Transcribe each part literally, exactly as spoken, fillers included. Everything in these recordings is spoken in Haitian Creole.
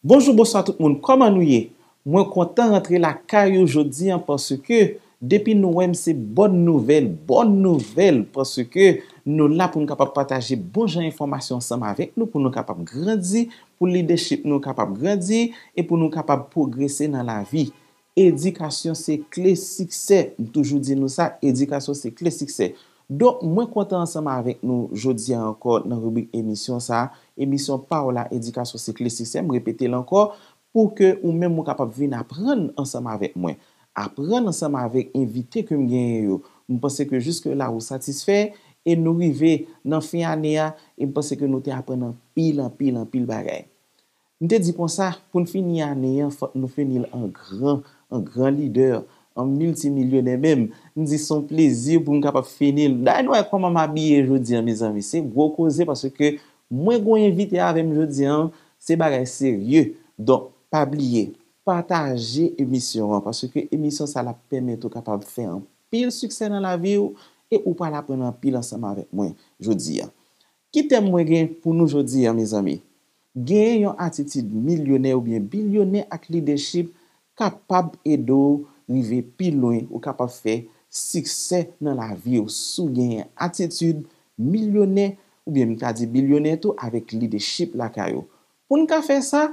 Bonjou, bonswa tout moun, kòman nou ye? Mwen kontan rantre lakay ou jodi an paske depi nou wè m se bòn nouvèl, bòn nouvèl, paske nou la pou n kapab pataje bon jan enfòmasyon ansanm avèk nou, pou nou kapab grandi, pou lidèchip nou kapab grandi e pou nou kapab pwogrese nan lavi. Edikasyon se kle siksè. M toujou di nou sa, edikasyon se kle siksè. Donk, mwen kontan ansanm avèk nou jodi a ankò nan ribrik emisyon sa a, emisyon pa w la, Edikasyon se kle siksè. M repete l ankò, pou ke ou menm ou kapab vin aprann ansanm avèk mwen. Aprann ansanm avèk envite ke m genyen yo. M panse ke jiske la ou satisfè e nou rive nan fen ane a e m panse ke nou te aprann anpil, anpil, anpil bagay. M te di konsa, pou n fini ane an, fòk nou fini l an gran, an gran lidè, an miltimilyonè menm. M di se yon plezi pou m kapab fini l. Dayè nou wè kòman m abiye jodi an, mezanmi. Se gwo koze paske mwen gen yon envite avè m jodi an, se bagay serye. Donk, pa bliye, pataje emisyon an, paske emisyon sa l ap pèmèt ou kapab fè anpil siksè nan lavi w e ou pral aprann anpil ansanm avèk mwen jodi an. Ki tèm mwen gen pou nou jodi a, mezanmi? Genyen yon atitid milyonè oubyen bilyonè ak lidèchip kapab ede w rive pi lwen, ou kapab fè siksè nan lavi w si w genyen atitid milyonè oubyen m ta di bilyonè tou avèk lidèchip lakay ou. Pou n ka fè sa,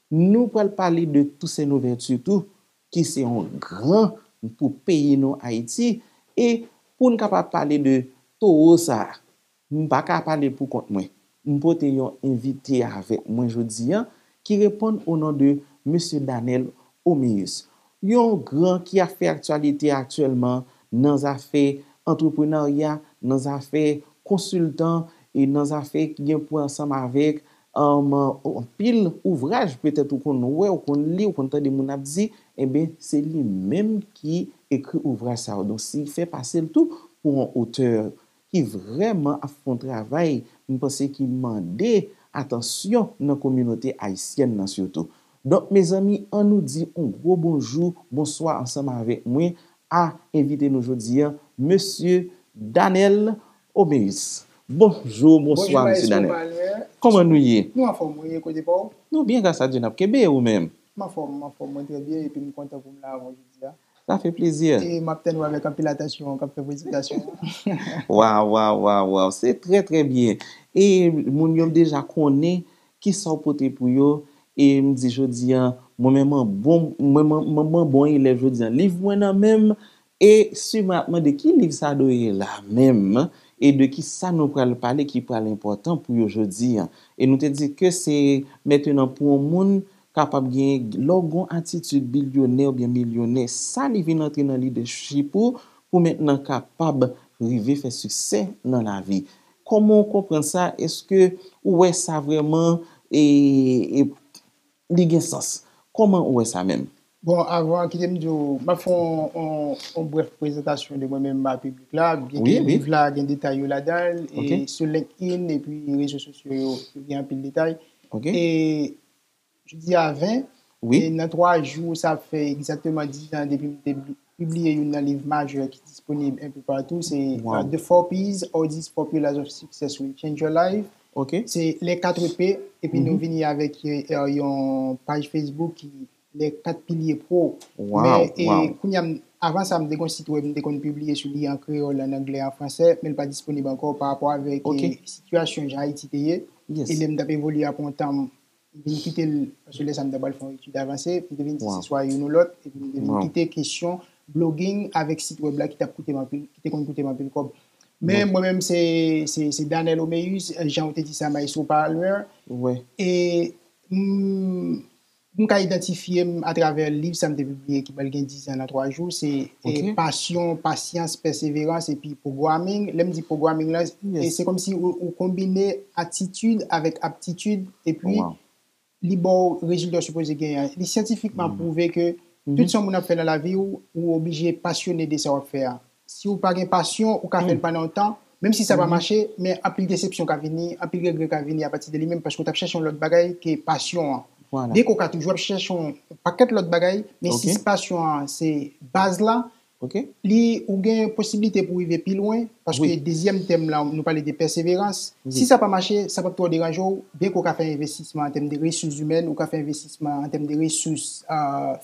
nou pral pale de Toussaint Louverture tou, ki se yon gran pou peyi nou Ayiti, e pou n kapab pale de towo sa a, m pa ka pale pou kont mwen. M pote yon envite avèk mwen jodi an ki reponn o non de Mesye Danel Oméus. Yon gran ki ap fè aktyalite aktyèlman nan zafè antreprenarya, nan zafè konsiltan e nan zafè ki gen pou wè ansanm avèk um, anpil ouvraj, petèt ou konn wè, ou konn li, ou konn tande moun ap di, enben, se li menm ki ekri ouvraj sa yo. Donk, si l fè pase l tou pou yon otè ki vrèman ap fè yon travay, m panse ki mande atansyon nan kominote ayisyèn nan sitou. Donk, mezanmi, ann nou di yon gwo bonjou, bonswa ansanm avèk mwen a envite nou jodi a, Mesye Danel Oméus. Bonjou, bonswa, Mesye Danel. Kòman nou ye? Nou anfòm, wi, e kote pa w? Nou byen, gras a Dye, n ap kenbe, ou menm? M anfòm, m anfòm, mwen trè byen, epi m kontan pou m la avè w jodi a. Sa fè plezi. E m ap tann ou avèk anpil atansyon, k ap fè prezentasyon an. Waw, waw, waw, waw. Se trè, trè byen. E moun yo deja konnen kisa w pote pou yo. E m di jodi a, mwen menm an bon, mwen, mwen, mwen, mwen bon elèv jodi a. Liv mwen nan men m, e si mwen ap mande ki liv sa dwe ye la menm, e de kisa nou pral pale ki pral enpòtan pou yo jodi a. E nou te di ke se mentenan pou yon moun kapab gen, lè w gen yon atitid bilyonè oubyen milyonè, sa li vin antre nan lidèchip ou pou mentnan kapab rive fè siksè nan lavi. Kòman w konprann sa? Èske ou wè sa vrèman e, e, li gen sans? Kòman ou wè sa menm? Bon, avan, kite m di w, m ap fè yon, yon, yon brèf prezantasyon de mwen menm a piblik la. Byenke liv la gen detay yo ladan l, e sou LinkedIn epi rezo sosyo yo, yo gen anpil detay. E jodi a ven, e nan twa jou, sa ap fè egzakteman diz an depi m te pli-, pibliye youn nan liv majè ki disponib enpe patou. Se, euh, The Four P's, All These Four Pillars of Success Will Change Your Life. Se Les Quatre P, epi nou vini avèk, euh, yon paj Facebook ki Les Quatre Piliers Pro. Men, e, kounye a, m, avan sa, m te gen yon sit wèb, m te konn pibliye sou li an kreyòl, an anglè, an fransè, men l pa disponib ankò pa rapò avèk, e, sitiyasyon jan Ayiti te ye. E lè m t ap evolye apre yon tan, m vin kite l, paske lè sa a m ta pral fè yon etid avanse, m te vin di se swa youn ou lòt, epi m te vin kite kesyon blogging avèk sit wèb la ki t ap koute m anpil, ki te konn koute m anpil kòb. Men mwen menm se, se, se Danel Oméus, jan w te di sa, Maestro Palmer. E m, m ka idantifye m atravè liv sa m te pibliye ki pral gen diz an nan twa jou, se, e, pasyon, pasyans, pèseverans epi programming. Lè m di programming la, e se kòmsi ou, ou konbine atitid avèk aptitid epi li ba w rezilta w sipoze genyen an. Li syantifikman pwouve ke tout sa yon moun ap fè nan lavi w, ou oblije pasyone de sa w ap fè a. Si w pa gen pasyon, ou ka fè l pandan yon tan, menm si sa pa mache, men anpil desepsyon ka vini, anpil regrè ka vini apati de li menm, paske w t ap chèche yon lòt bagay ke pasyon an. Byenke w ka toujou ap chèche yon pakèt lòt bagay, men si pasyon an se baz la, Li, ou gen posiblite pou rive pi lwen, paske dezyèm tèm la, nou pale de pèseverans. Si sa pa mache, sa p ap twò deranje w, byen ke w ka fè envestisman an tèm de resous imèn, ou ka fè envestisman an tèm de resous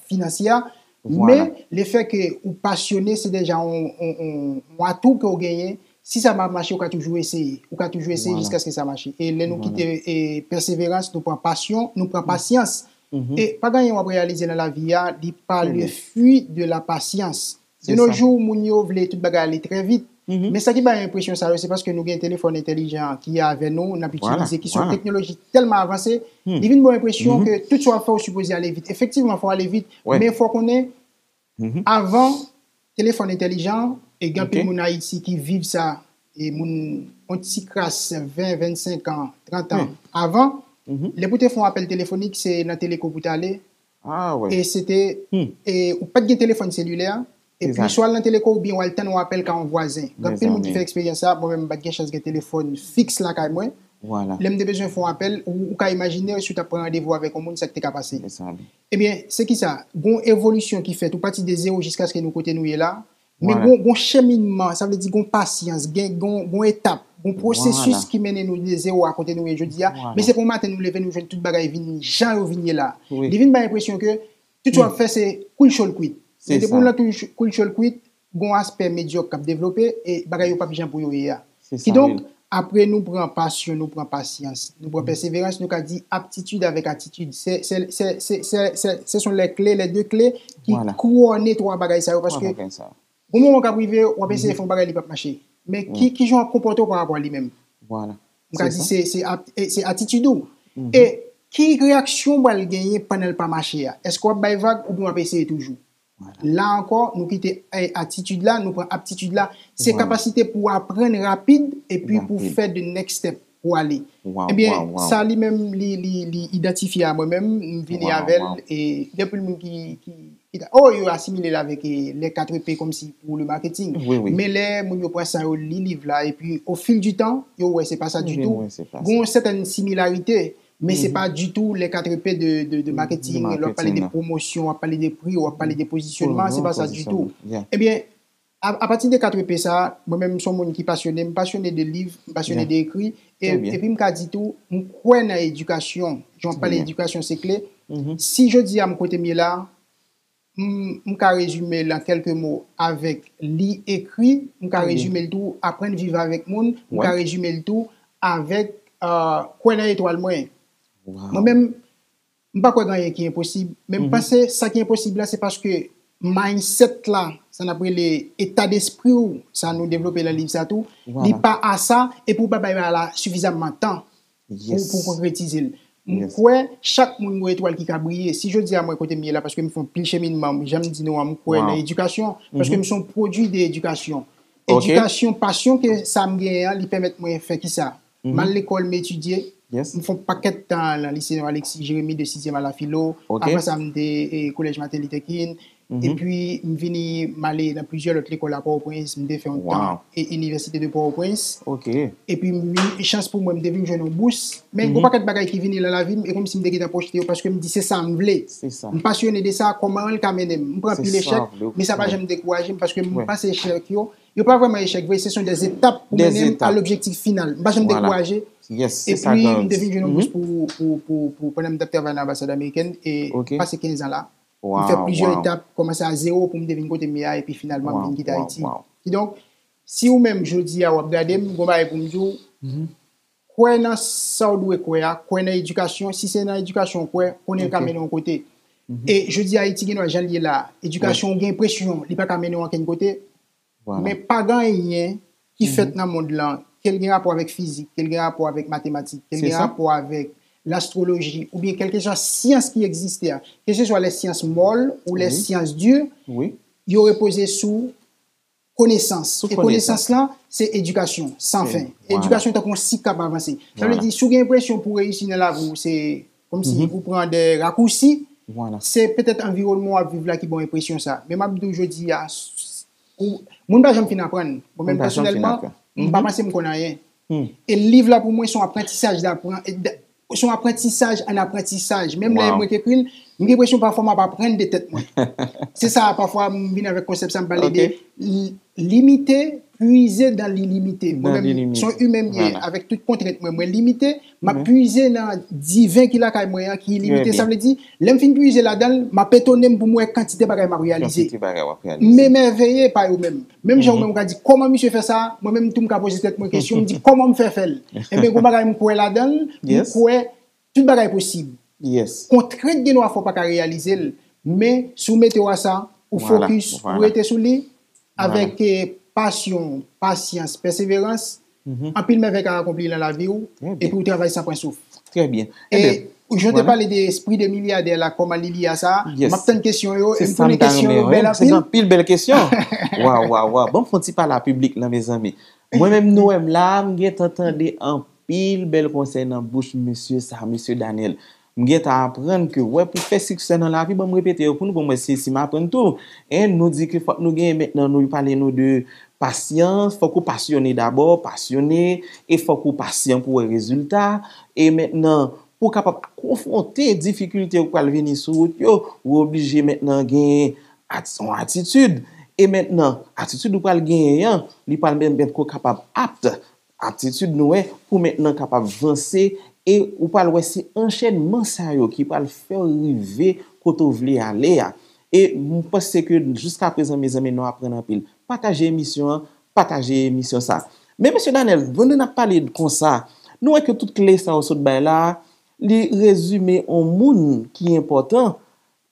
finansyè, men lefètke ou pasyone, se deja yon atou ke w genyen. Si sa pa mache, ou ka toujou eseye. Ou ka toujou eseye jiskaske sa mache. E lè nou kite pèseverans, nou pran pasyon, nou pran pasyans. E pa gen anyen w ap reyalize nan lavi a, li pa le fruit de la patience. De nos jours, moun yo vle tout bagay ale trè vit. Men sa ki ba yo enpresyon sa yo, se paske nou gen telefòn entèlijan ki avè nou, n ap itilize, ki se yon teknoloji tèlman avanse, li vin ba w enpresyon ke tout sa w ap fè, ou sipoze ale vit. Efektivman, fò w ale vit, men fò w konnen, avan telefòn entèlijan, e gen anpil moun Ayiti ki viv sa, e moun, yon ti kras ven, vennsenk an, trant an avan, lè pou te fè yon apèl telefonik, se nan Teleko pou t ale, e se te, e ou pa t gen telefòn selilè, epi swa w al nan Teleko oubyen w al tann yon apèl ka yon vwazen. Gen anpil moun ki fè eksperyans sa, mwen menm m pa t gen chans gen telefòn fiks lakay mwen. Lè m te bezwen fè yon apèl, ou, ou ka imajine si w t ap pran randevou avèk yon moun, sa k te ka pase. Ebyen, se kisa? Gon evolisyon ki fèt, ou pati de zewo jiskaske nou kote nou ye la, men gon, gon cheminman, sa vle di gon pasyans, gen, gon, gon etap, gon pwosesis ki mennen nou de zewo a kote nou ye jodi a, men se pa yon maten nou leve, nou jwenn tout bagay vin jan yo vin ye la. Li vin bay enpresyon ke tout sa w ap fè se kou l cho l kwit. Men depi w lan kou l cho, kou l cho l kwit, gon aspè medyòk k ap devlope e bagay yo p ap jan pou yo ye a. Kidonk, apre nou pran pasyon, nou pran pasyans, nou pran pèseverans, nou ka di aptitid avèk atitid. Se, se, se, se, se, se sont les clés, les deux clés ki kouwone twa bagay sa yo, paske gon moman k ap rive, w ap eseye fè yon bagay, li p ap mache. Men ki, ki jan w ap konpòte w pa rapò a li menm? M ka di se, se ap-, e, se atitid ou. E ki reyaksyon w pral genyen pandan l pa mache a? Èske w ap bay vag oubyen w ap eseye toujou? La ankò, nou kite, e, atitid la, nou pran aptitid la. Se kapasite pou w aprann rapid epi pou w fè the next step pou w ale. Ebyen, sa li menm, li, li, li idantifye a mwen menm, m vini avè l, e gen anpil moun ki, ki, ki ta, oh, yo asimile l avèk, e, les quatre P kòmsi pou le marketing. Men lè moun yo pran sa, yo li liv la, epi au fil du temps, yo wè se pa sa ditou. Gon sètèn similarite, men se pa ditou les quatre P de, de, de marketing. Lè w ap pale de pwomosyon, w ap pale de pri, w ap pale de pozisyonman, se pa sa ditou. Ebyen, a, apati de quatre P sa, mwen menm, m se yon moun ki pasyone, m pasyone de liv, m pasyone de ekri, e, epi m ka di tou, m kwè nan edikasyon. Jan w ap pale edikasyon, se kle. Si jodi a m kote m ye la, m, m ka rezime l an kèlke mo avèk li, ekri, m ka rezime l tou aprann viv avèk moun, m ka rezime l tou avèk, euh, kwè nan etwal mwen. Mwen menm, m pa kwè gen anyen ki enposib, men m panse sa ki enposib la, se paske mindset la, sa n ap rele eta despri w, sa nou devlope nan liv sa tou, li pa a sa, epi w pa bay bagay la sifizamman tan pou, pou konkretize l. M kwè chak moun gon etwal ki ka briye. Si jodi a mwen kote m ye la, paske m fè yon pil cheminman, jan m di nou an, m kwè nan edikasyon, paske m se yon pwodui de edikasyon. Edikasyon, pasyon ke sa m genyen an, li pèmèt mwen fè kisa? M al lekòl, m etidye, m fè yon pakèt tan nan lise Alexis Jérémy de sizyèm a la filo, apre sa m te, e, kolèj Martin Luther King, epi m vini, m ale nan plizyè lòt lekòl a Pòtoprens, m te fè yon tan, e, Inivèsite de Pòtoprens. Epi m vin, chans pou mwen, m te vin jwenn yon bous. Men gon pakèt bagay ki vini nan lavi m, e kòmsi m te gentan pwojte yo, paske m di se sa m vle. M pasyone de sa, kòman l ka mennen m. M pran anpil echèk, men sa pa janm dekouraje m, paske m panse echèk yo, yo pa vrèman echèk vre, se sont des étapes pou mennen m a lobjektif final. M pa janm dekouraje. Epi m te vin jwenn yon bous pou, pou, pou, pou, pandan m t ap travay nan anbasad amerikèn, e pase kenz an la. M fè plizyè etap, kòmanse a zewo pou m te vin kote m ye a, epi finalman m vin kite Ayiti. Kidonk, si ou menm jodi a w ap gade m, gon bagay pou m di w, kwè nan sa w dwe kwè a, kwè nan edikasyon, si se nan edikasyon w kwè, konnen l ka mennen w yon kote. E jodi a Ayiti gen dwa jan l ye la, edikasyon w gen enpresyon li pa ka mennen w ankenn kote, men pa gen anyen ki fèt nan mond lan, ke l gen rapò avèk fizik, ke l gen rapò avèk matematik, ke l gen rapò avèk lastwoloji, oubyen kèlkeswa syans ki egziste a, keseswa les sciences molles ou les sciences dures, yo repoze sou konesans. E konesans lan, se edikasyon, san fen. Edikasyon tankou yon sik k ap avanse. Sa vle di, si w gen enpresyon pou w reyisi nan lavi w, se kòmsi ou pran de rakousi, se petèt anviwònman w ap viv la ki ba w enpresyon sa. Men m ap di w jodi a, s-, s-, ou, moun pa janm fin aprann. Mwen menm pèsonèlman, m pa panse m konn anyen. E liv la pou mwen se yon aprantisaj dapran, e d-, se yon aprantisaj an aprantisaj. Menm lè mwen k ekri l, m gen enpresyon pafwa m ap aprann de tèt mwen. Se sa, pafwa m vin avèk konsèp sa, m pale de li- limite, pwize dan lilimite. Mwen menm, se yon imen m ye, avèk tout kontrent mwen, mwen limite, m ap pwize nan diven ki lakay mwen an, ki ilimite. Sa vle di, lè m fin pwize ladan l, m ap etone m pou m wè kantite bagay m ap reyalize. M emèveye pa yo menm. Menm jan ou menm ou ka di, kòman misye fè sa? Mwen menm tou m ka poze tèt mwen kesyon, m di, kòman m fè fè l? Enben, gon bagay m kwè ladan l, m kwè tout bagay posib. Kontrent gen dwa fè w pa ka reyalize l, men si w mete w a sa, ou fokis, ou rete sou li, avèk eh, pasyon, pasyans, pèseverans, anpil mèvèy ka akonpli nan lavi w, epi w travay san pran souf. Trè byen. E jan w te pale de espri de milyadè la, kòman li lye a sa, m ap tann kesyon yo, e m konnen kesyon yo bèl anpil. Se anpil bèl kesyon. Waw, waw, waw. Ban m fè yon ti pale a piblik lan, mezanmi. Mwen menm, nou wè m la, m gentan tande anpil bèl konsèy nan bouch mesye sa, mesye Daniel. M gentan aprann ke, wè, pou fè siksè nan lavi, ban m repete yo pou nou, pou m wè si, si m aprann tou. En, nou di ke fòk nou genyen mentnan, nou pale nou de pasyans, fòk ou pasyone dabò, pasyone, e fòk ou pasyan pou wè rezilta. E mentnan, pou w kapab konfwonte difikilte yo k pral vini sou wout yo, ou oblije mentnan genyen ati- yon atitid. E mentnan, atitid ou pral genyen an, li pral pèmèt ke w kapab apt, atitid nou wè, pou mentnan kapab vanse, e ou pral wè se anchènman sa yo ki pral fè w rive kote w vle ale a. E m panse ke jiskaprezan, mezanmi, nou aprann anpil. Pataje emisyon an, pataje emisyon sa. Men, mesye Daniel, pandan n ap pale konsa, nou wè ke tout kle sa yo sot bay la, li rezime yon moun ki enpòtan,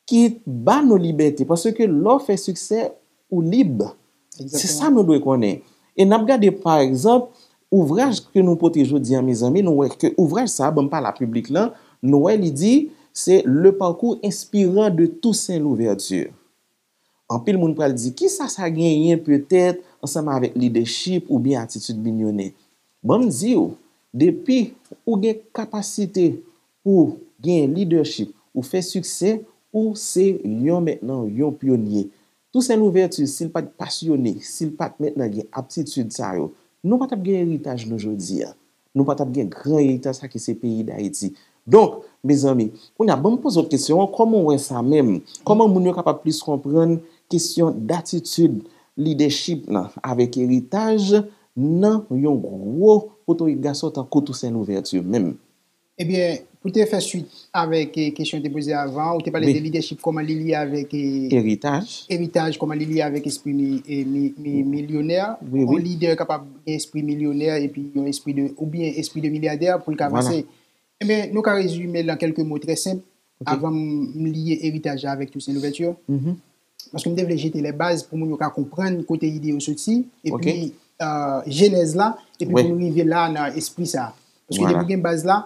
ki ba nou libète. Paske lè w fè siksè, ou lib. Se sa nou dwe konnen. E n ap gade, pa egzanp, ouvraj ke nou pote jodi a, mezanmi, nou wè ke ouvraj sa a, ban m pale a piblik lan, nou wè li di, se Le parcours inspirant de Toussaint Louverture. Anpil moun pral di, kisa sa genyen petèt ansanm avèk lidèchip oubyen atitid milyonè? Ban m di w, depi ou gen kapasite pou genyen lidèchip, ou fè siksè, ou se yon mentnan yon pyonye. Toussaint Louverture, si l pa t pasyone, si l pa t mentnan gen aptitid sa yo, nou pa t ap gen eritaj nou jodi a. Nou pa t ap gen gran eritaj sa ki se peyi Dayiti. Donk, mezanmi, kounye a, ban m poze w kesyon an, kòman w wè sa menm? Kòman moun yo kapab plis konprann kesyon datitid lidèchip lan avèk eritaj nan yon gwo potorik gason tankou Toussaint Louverture menm? Ebyen, pou te fè swit avèk eh, kesyon te poze avan, ou te pale de lidèchip, kòman li lye avèk eh, eritaj, kòman li lye avèk espri mi, eh, mi, mi, milyonè. Yon lidè kapab gen espri milyonè epi yon espri de, oubyen espri de milyadè pou l ka vanse. Ebyen, nou ka rezime l an kèlke mo trè senp, avan m lye eritaj la avèk Toussaint Louverture. Paske m te vle jete lè baz pou moun yo ka konprann kote ide yo soti, epi euh, jenèz la, epi pou nou rive la nan espri sa. Paske depi w gen baz la,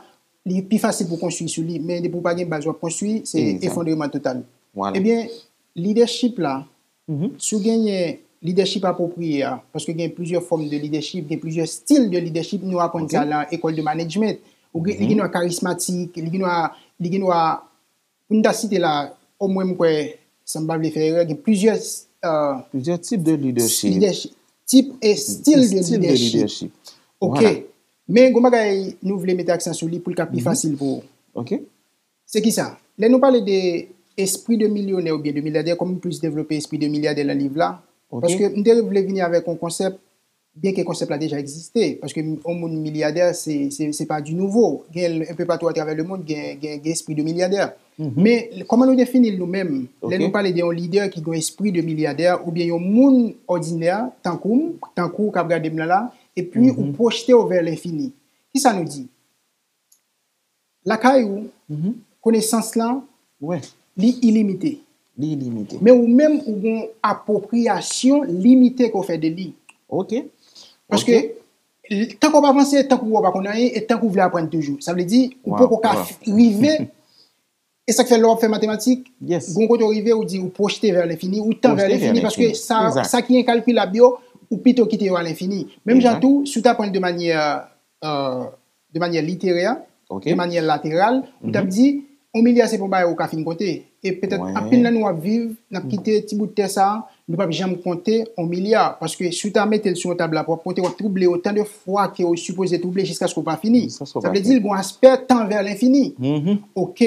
li pi fasil pou konstwi sou li, men depi w pa gen baz w ap konstwi, se efondreman total. Ebyen, lidèchip la, si w genyen lidèchip apwopriye a, paske gen plizyè fòm de lidèchip, gen plizyè stil de lidèchip, nou aprann sa nan ekòl de management. Ou gen, li gen dwa karismatik, li gen dwa, li gen dwa, pou n ta site la, omwen m kwè, san m pa vle fè erè, gen plizyè euh, Plizyè tip de lidèchip. Lidèchip, tip e stil de lidèchip. Ok. Men gon bagay nou vle mete aksan sou li pou l ka pi fasil pou ou. Ok. Se ki sa? Lè nou pale de espri de milyonè oubyen de milyadè, kòm m plis devlope espri de milyadè nan liv la, paske m te vle vini avèk yon konsèp, byenke konsèp la deja egziste, paske yon moun milyadè, se, se, se pa di nouvo, gen l enpe patou atravè lemonn, gen, gen, gen espri de milyadè. Men, kòman nou defini l nou menm? Lè nou pale de yon lidè ki gen espri de milyadè, oubyen yon moun òdinè, tankou m, tankou w k ap gade m nan la, epi ou pwojte w vè lenfini. Kisa nou di? Lakay ou, konesans lan, li ilimite. Li ilimite. Men ou menm, ou gen apwopriyasyon limite ke w fè de li. Ok. Paske, tank w ap avanse, tank ou wè w pa konn anyen, e tank ou vle aprann toujou. Sa vle di, ou poko ka rive, e sa k fè lè w ap fè matematik, gon kote w rive, ou di ou pwojte vè lenfini, ou tan vè lenfini, paske sa, sa ki enkalkilab yo, ou pito kite yo a lenfini. Menm jan tou, si w ta pran l de manyè, euh, de manyè literè, de manyè lateral, ou t ap di, yon milyè se pa yon bagay ou ka fin konte. E petèt anpil nan nou ap viv, n ap kite ti bout tè sa a, nou p ap janm konte yon milya. Paske si w ta mete l sou yon tab la pou w ap konte, w ap twouble otan de fwa ke w sipoze twouble jiskaske w pa fini. Sa vle di l gen yon aspè tan vè lenfini. Ok.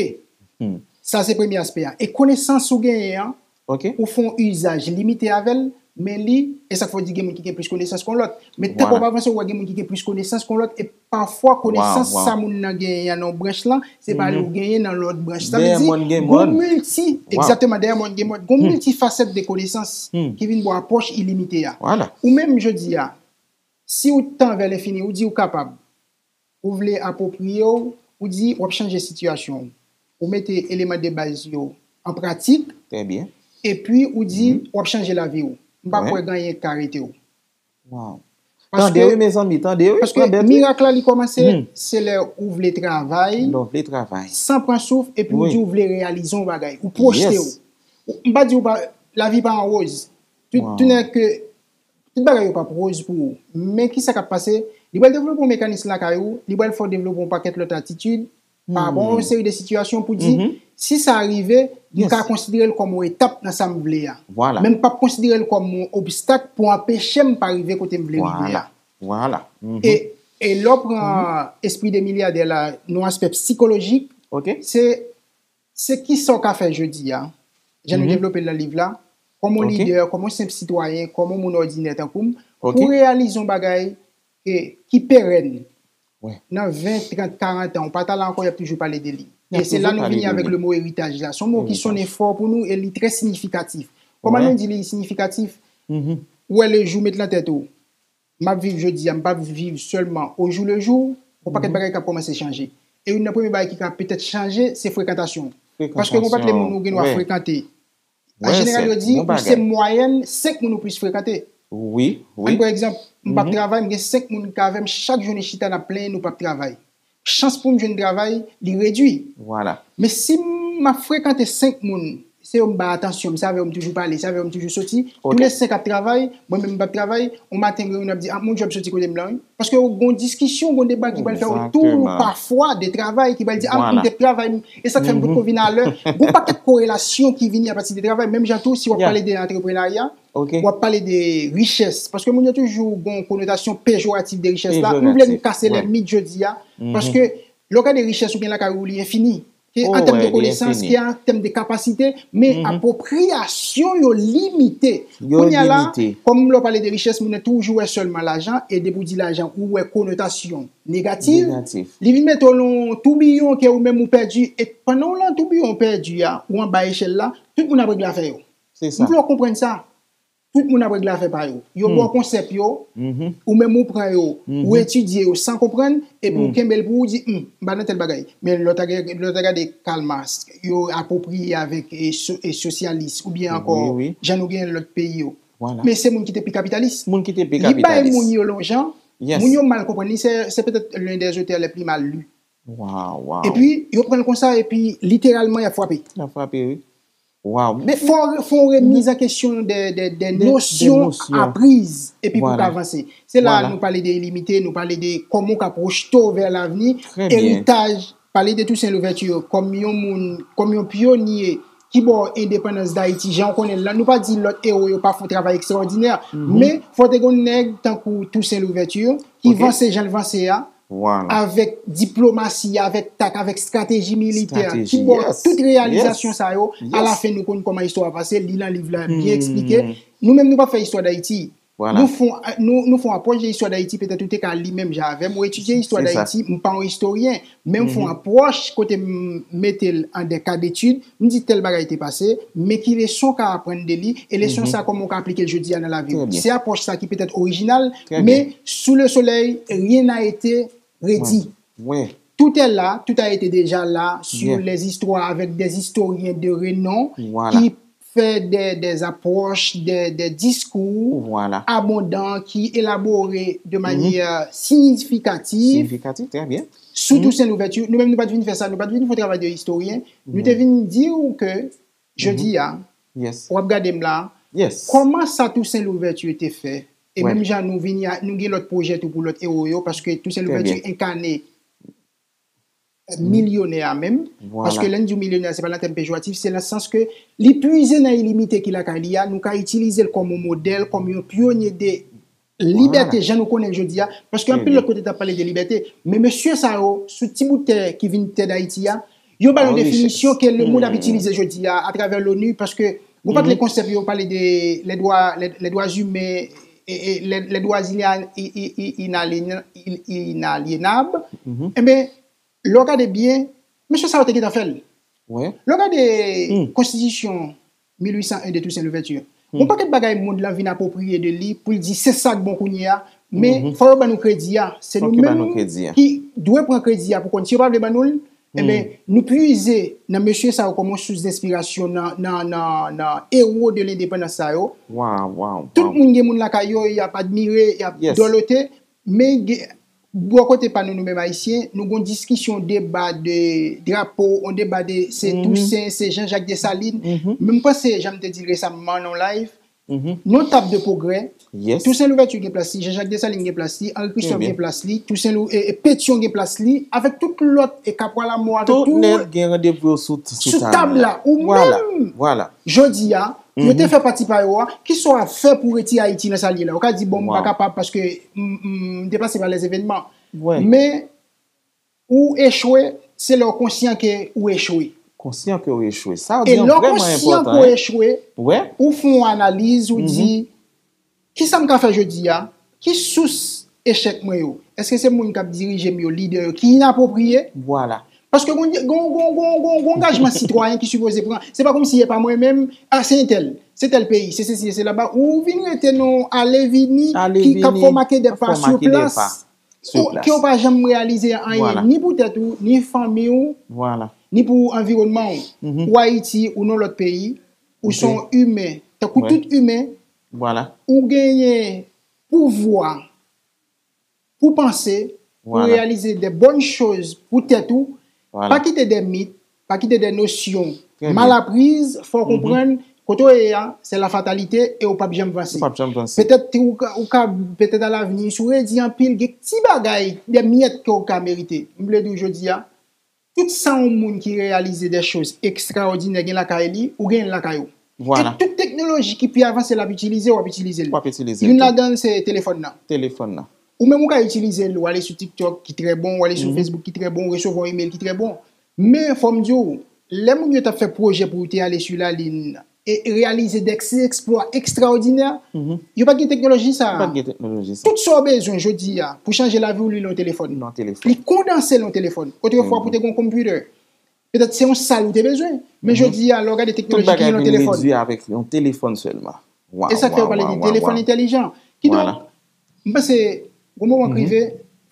Sa se premye aspè a. E konesans ou genyen an, ou fè yon izaj limite avè l, men li, e sa k fè w di gen moun ki gen plis konesans ke yon lòt. Men tankou w ap avanse, ou wè gen moun ki gen plis konesans ke yon lòt, e pafwa konesans sa moun nan genyen an nan yon branch lan, se pa li ou genyen nan lòt branch. Sa vle di, gon milti, egzakteman, dèyè mòn gen mòn, gon miltifasèt de konesans ki vin ba w apwòch ilimite a. Ou menm jodi a, si w tan vè lenfini, ou di ou kapab, ou vle apwopriye w, ou di w ap chanje sitiyasyon w. Ou mete eleman de baz yo an pratik, epi ou di w ap chanje lavi w. M pa kwè gen anyen k ka rete w. Tande wi, mezanmi, tande wi. Paske mirak la, li kòmanse, se lè ou vle travay, san pran souf, epi ou di ou vle reyalize yon bagay. Ou pwojte w. M pa di w pa, lavi pa an woz. Tout, tout nèg ke Tout bagay yo p ap woz pou ou. Men kisa k ap pase? Li pral devlope yon mekanis lakay ou, li pral fè w devlope yon pakèt lòt atitid pa rapò a yon seri de sitiyasyon pou di, si sa rive, m ka konsidere l kòm yon etap nan sa m vle a. Men m p ap konsidere l kòm yon obstak pou anpeche m pa rive kote m vle rive a. E, e lè w pran espri de milyadè la, nan yon aspè sikolojik, se Se kisa w ka fè jodi a, jan nou devlope l nan liv la, kòm yon lidè, kòm yon senp sitwayen, kòm yon moun òdinè tankou m, pou w reyalize yon bagay ki perèn. Nan ven, trant, karant an, ou pa t la ankò, y ap toujou pale de li. E se la nou vini avèk le mo eritaj la. Se yon mo ki sonnen fò pou nou e li trè siyifikatif. Kòman nou di li siyifikatif? Ou wè le jou met nan tèt ou. M ap viv jodi a, m p ap viv sèlman au jour le jour, gon pakèt bagay k ap kòmanse chanje. E youn nan premye bagay ki ka petèt chanje, se frekantasyon w. Paske gon pakèt moun ou gen dwa frekante. An jeneral, yo di ou se mwayèn senk moun ou plis frekante. Ann pran egzanp, m p ap travay, m gen senk moun k avè m chak jounen chita n ap plenyen nou p ap travay. Chans pou m jwenn travay, li redui. Men si m ap frekante senk moun, se yo m bay atansyon, m se avè yo m toujou pale, se avè yo m toujou soti, tou le senk ap travay, mwen menm m p ap travay, yon maten m reyini, m ap di, ah, mon djòb soti kote m lan wi. Paske gon diskisyon, gon deba ki pral fèt otou pafwa de travay, ki pral di, ah, m te travay, e sa k fè m potko vin alè. Gon pakèt korelasyon ki vini apati de travay, menm jan tou si w ap pale de antreprenarya, w ap pale de richès. Paske moun yo toujou gon konotasyon pejoratif de richès la. Nou vle nou kase lè mit jodi a. Paske lè w gade richès ou gen lakay ou, li enfini. Ke an tèm de konesans, ke an tèm de kapasite, men apwopriyasyon yo limite. Kounye a la, kòm lè w pale de richès, moun nan toujou wè sèlman lajan, e depi w di lajan, ou wè konotasyon negatif. Li vin mete w nan yon toubiyon ke ou menm ou pèdi, e pandan w lan toubiyon w pèdi a, ou anba echèl la, tout moun ap regle afè yo. M vle w konprann sa. Tout moun ap regle afè pa yo. Yo ba w konsèp yo, ou menm ou pran yo, ou etidye yo san konprann, epi ou kenbe l pou ou di, hmm, m pa nan tèl bagay. Men lè w ta gade, lè w ta gade Karl Marx, yo apwopriye avèk e, so, e sosyalis, oubyen ankò jan nou genyen lòt peyi yo. Men se moun ki te pi kapitalis. Li bay moun yo lonjan, moun yo mal konprann li, se, se petèt l'un des auteurs les plus mal lus. Epi, yo pran l konsa, epi literalman, y ap frape. Y ap frape, wi. Fò, fò yon remiz an kesyon de, de, de nosyon apriz, epi pou w ka vanse. Se la nou pale de ilimite, nou pale de kòman w ka pwojte w vè lavni, eritaj, pale de Toussaint Louverture kòm yon moun, kòm yon pyonye ki ba w endepandans Dayiti, jan w konnen l lan. Nou pa di lòt ewo yo pa fè yon travay ekstraòdinè, men fò te gen yon nèg tankou Toussaint Louverture ki vanse jan l vanse a, avèk diplomasi, avèk tak, avèk estrateji militè, ki ba w tout reyalizasyon sa yo. Alafen, nou konn kòman istwa a pase, li nan liv la, byen eksplike. Nou menm, nou p ap fè istwa Dayiti. Nou fè, nou, nou fè yon apwòch de istwa Dayiti, petèt ou te ka li menm jan avè m, ou etidye istwa Dayiti, m pa yon istoryen, men m fè yon apwòch kote m mete l an de ka detid, m di tèl bagay te pase, men ki leson w ka aprann de li, e leson sa kòman w ka aplike l jodi a nan lavi w. Se apwòch sa ki petèt orijinal, men sous le soleil, rien n'a été redit. Tout est là, tout a été déjà là sur les histoires avec des historiens de renom qui fait des, des approches, des, des discours abondants, qui élaborent de manière significative sou Toussaint Louverture. Nou menm, nou pa t vin fè sa, nou pa t vin fè yon travay de istoryen. Nou te vin di w ke jodi a, w ap gade m la, kòman sa Toussaint Louverture te fè? E menm jan nou vini a, nou gen lòt pwojè tou pou lòt ewo yo, paske Toussaint Louverture enkane milyonè a menm. Paske lè n di w milyonè, se pa nan tèm pejoratif, se nan sans ke li pwize nan ilimite ki lakay li a, nou ka itilize l kòm yon modèl, kòm yon pyonye de libète, jan nou konnen l jodi a. Paske anpil lòt kote t ap pale de libète. Men mesye sa yo, sou ti bout tè ki vin tè Dayiti a, yo ba yon definisyon ke lemonn ap itilize jodi a atravè l'ONU, paske bon, pa t le konsèp yo pale de les droits, les, les droits humains, e, e, les, les droits ina- i- i- i- inaliéna- i- inaliénables. Enben, lè w gade byen, mesye sa yo te gentan fè l. Lè w gade konstitisyon mil uit san en de Toussaint Louverture, yon pakèt bagay mond lan vin apwopriye de li pou l di se sa k bon kounye a, men fò yo ban nou kredi a. Se nou menm ki dwe pran kredi a pou konn si yo pa vle ban nou l, enben, nou pwize nan mesye sa yo kòm yon sous denspirasyon nan, nan, nan, nan ewo de lendepandans sa yo. Tout moun gen moun lakay yo, y ap admire, y ap dòlote, men gen, bò kote pa nou, nou menm Ayisyen, nou gon diskisyon, deba de drapo, on deba de se Tousen, se Jean-Jacques Dessalines. Men m panse, jan m te di l resamman nan yon live, nan yon tab de pwogrè, Toussaint Louverture gen plas li, Jean-Jacques Dessalines gen plas li, Henri Christophe gen plas li, Toussaint Lou, e, e Pétion gen plas li, avèk tout lòt, e Kapwa Lamò, avèk tout nèg gen randevou yo sou, sou tab la. Ou menm, jodi a, yo te fè pati pa yo a, kisa w ap fè pou retire Ayiti nan sa l ye la? Ou ka di, bon, m pa kapab paske m, m, m depase pa lèzevènman. Men, ou echwe, se lè w konsyan ke ou echwe. Konsyan ke w echwe. Sa w di an vrèman enpòtan. E lè w konsyan ke w echwe, ou fè yon analiz, ou di, kisa m ka fè jodi a? Ki sous echèk mwen yo? Èske se moun k ap dirije m yo, lidè yo, ki inapwopriye? Paske gon, gon, gon, gon, gon, gon angajman sitwayen ki sipoze pran. Se pa kòmsi e pa mwen menm, a, se entèl, se tèl peyi, se sesi, se sela. Ou vin rete nan ale vini, ki, k ap fè w make de pa sou plas. Ou, ke w pa janm reyalize anyen, ni pou tèt ou, ni fanmi w, ni pou anviwònman w. Ou Ayiti, ou nan lòt peyi, ou se yon imen, tankou tout imen, ou genyen pouvwa pou panse, pou reyalize de bòn choz pou tèt ou, pa kite de mit, pa kite de nosyon mal apriz, fò w konprann, kote w ye a, se la fatalite e w p ap janm vanse. Petèt ou ka, ou ka, petèt alavni, si w redi anpil, gen ti bagay, de myèt ke w ka merite. M vle di w jodi a, tout sa yon moun ki reyalize de choz ekstraòdinè gen lakay li, ou genyen l lakay ou. E tout teknoloji ki pi avanse l ap itilize, w ap itilize l. Youn ladan l se telefòn nan. Ou menm ou ka itilize l, w ale sou TikTok ki trè bon, w ale sou Facebook ki trè bon, w resevwa yon email ki trè bon. Men fò m di w, lè moun yo t ap fè pwojè pou yo te ale sou lalin e reyalize de eksplwa ekstraòdinè, yo pa t gen teknoloji sa a. Tout sa w bezwen jodi a pou chanje lavi w, li nan yon telefòn. Li kondanse nan yon telefòn. Otrefwa, pou te gen yon computer, petèt se yon sal ou te bezwen. Men jodi a, lè w gade teknoloji ki nan yon telefòn. Tout bagay vin redui avèk yon telefòn sèlman. E sa k fè yo pale de telefòn entèlijan. Kidonk, m panse, gon moman k rive,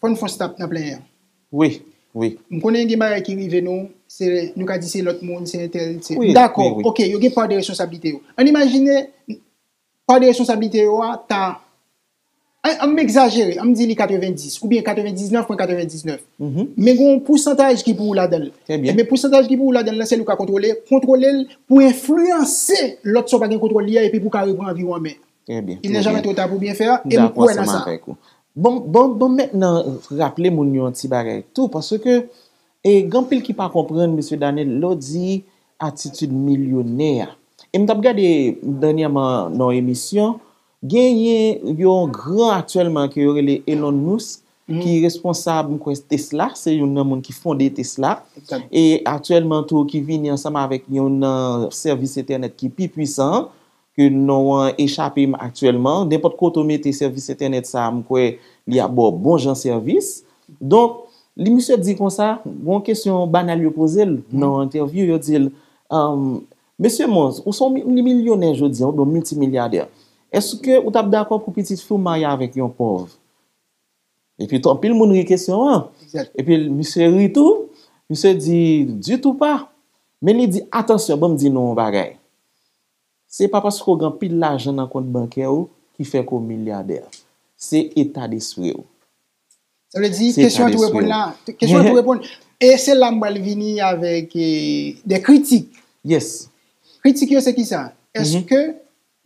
fò n fè yon stop nan plenyen an. Wi, wi. M konnen gen bagay ki rive nou, se, nou ka di se lòt moun, se entèl, se, dakò, ok, yo gen pa de responsablite yo. Ann imajine, pa de responsablite yo a ta, an, an m egzajere, an m di li katrevendis oubyen katrevendiznèf pwen katrevendiznèf. Men gen yon pousantaj ki pou ou ladan l. Ebyen, pousantaj ki pou ou ladan l lan, se li w ka kontwole, kontwole l pou enfliyanse lòt sa w pa gen kontwòl li a, epi pou w ka repran vi w an men. Il n'est jamais trop tard pour bien faire, e m kwè nan sa. Bon, bon, bon, mentnan, raple moun yo yon ti bagay tou, paske, e, gen anpil ki pa konprann, mesye Danel, lè w di atitid milyonè a. E m t ap gade dènyèman nan yon emisyon, genyen yon gran aktyèlman ke yo rele Elon Musk, ki responsab, m kwè, Tesla, se youn nan moun ki fonde Tesla. E aktyèlman tou ki vini ansanm avèk youn nan sèvis entènèt ki pi pwisan an, ke non an echape m aktyèlman. Nenpòt kote w mete sèvis entènèt sa a, m kwè li ap ba w bon jan sèvis. Donk, li misye di konsa, gon kesyon banal yo poze l nan yon entèvyou, yo di l, um, Mesye Mons, ou se yon mi-, milyonè jodi a, oubyen yon miltimilyadè. Èske ou t ap dakò pou pitit fi w marye avèk yon pòv? Epi, anpil moun ri kesyon an. Epi, misye ri tou, misye di, ditou pa. Men li di, atansyon, ban m di nou yon bagay. Se pa paske w gen anpil lajan nan kont bankè w ki fè ke w milyadè. Se eta despri w. Sa vle di, kesyon an tou reponn la. Kesyon an tou reponn. E se la m pral vini avèk, e, de kritik. Yes. Kritik yo se kisa? Èske,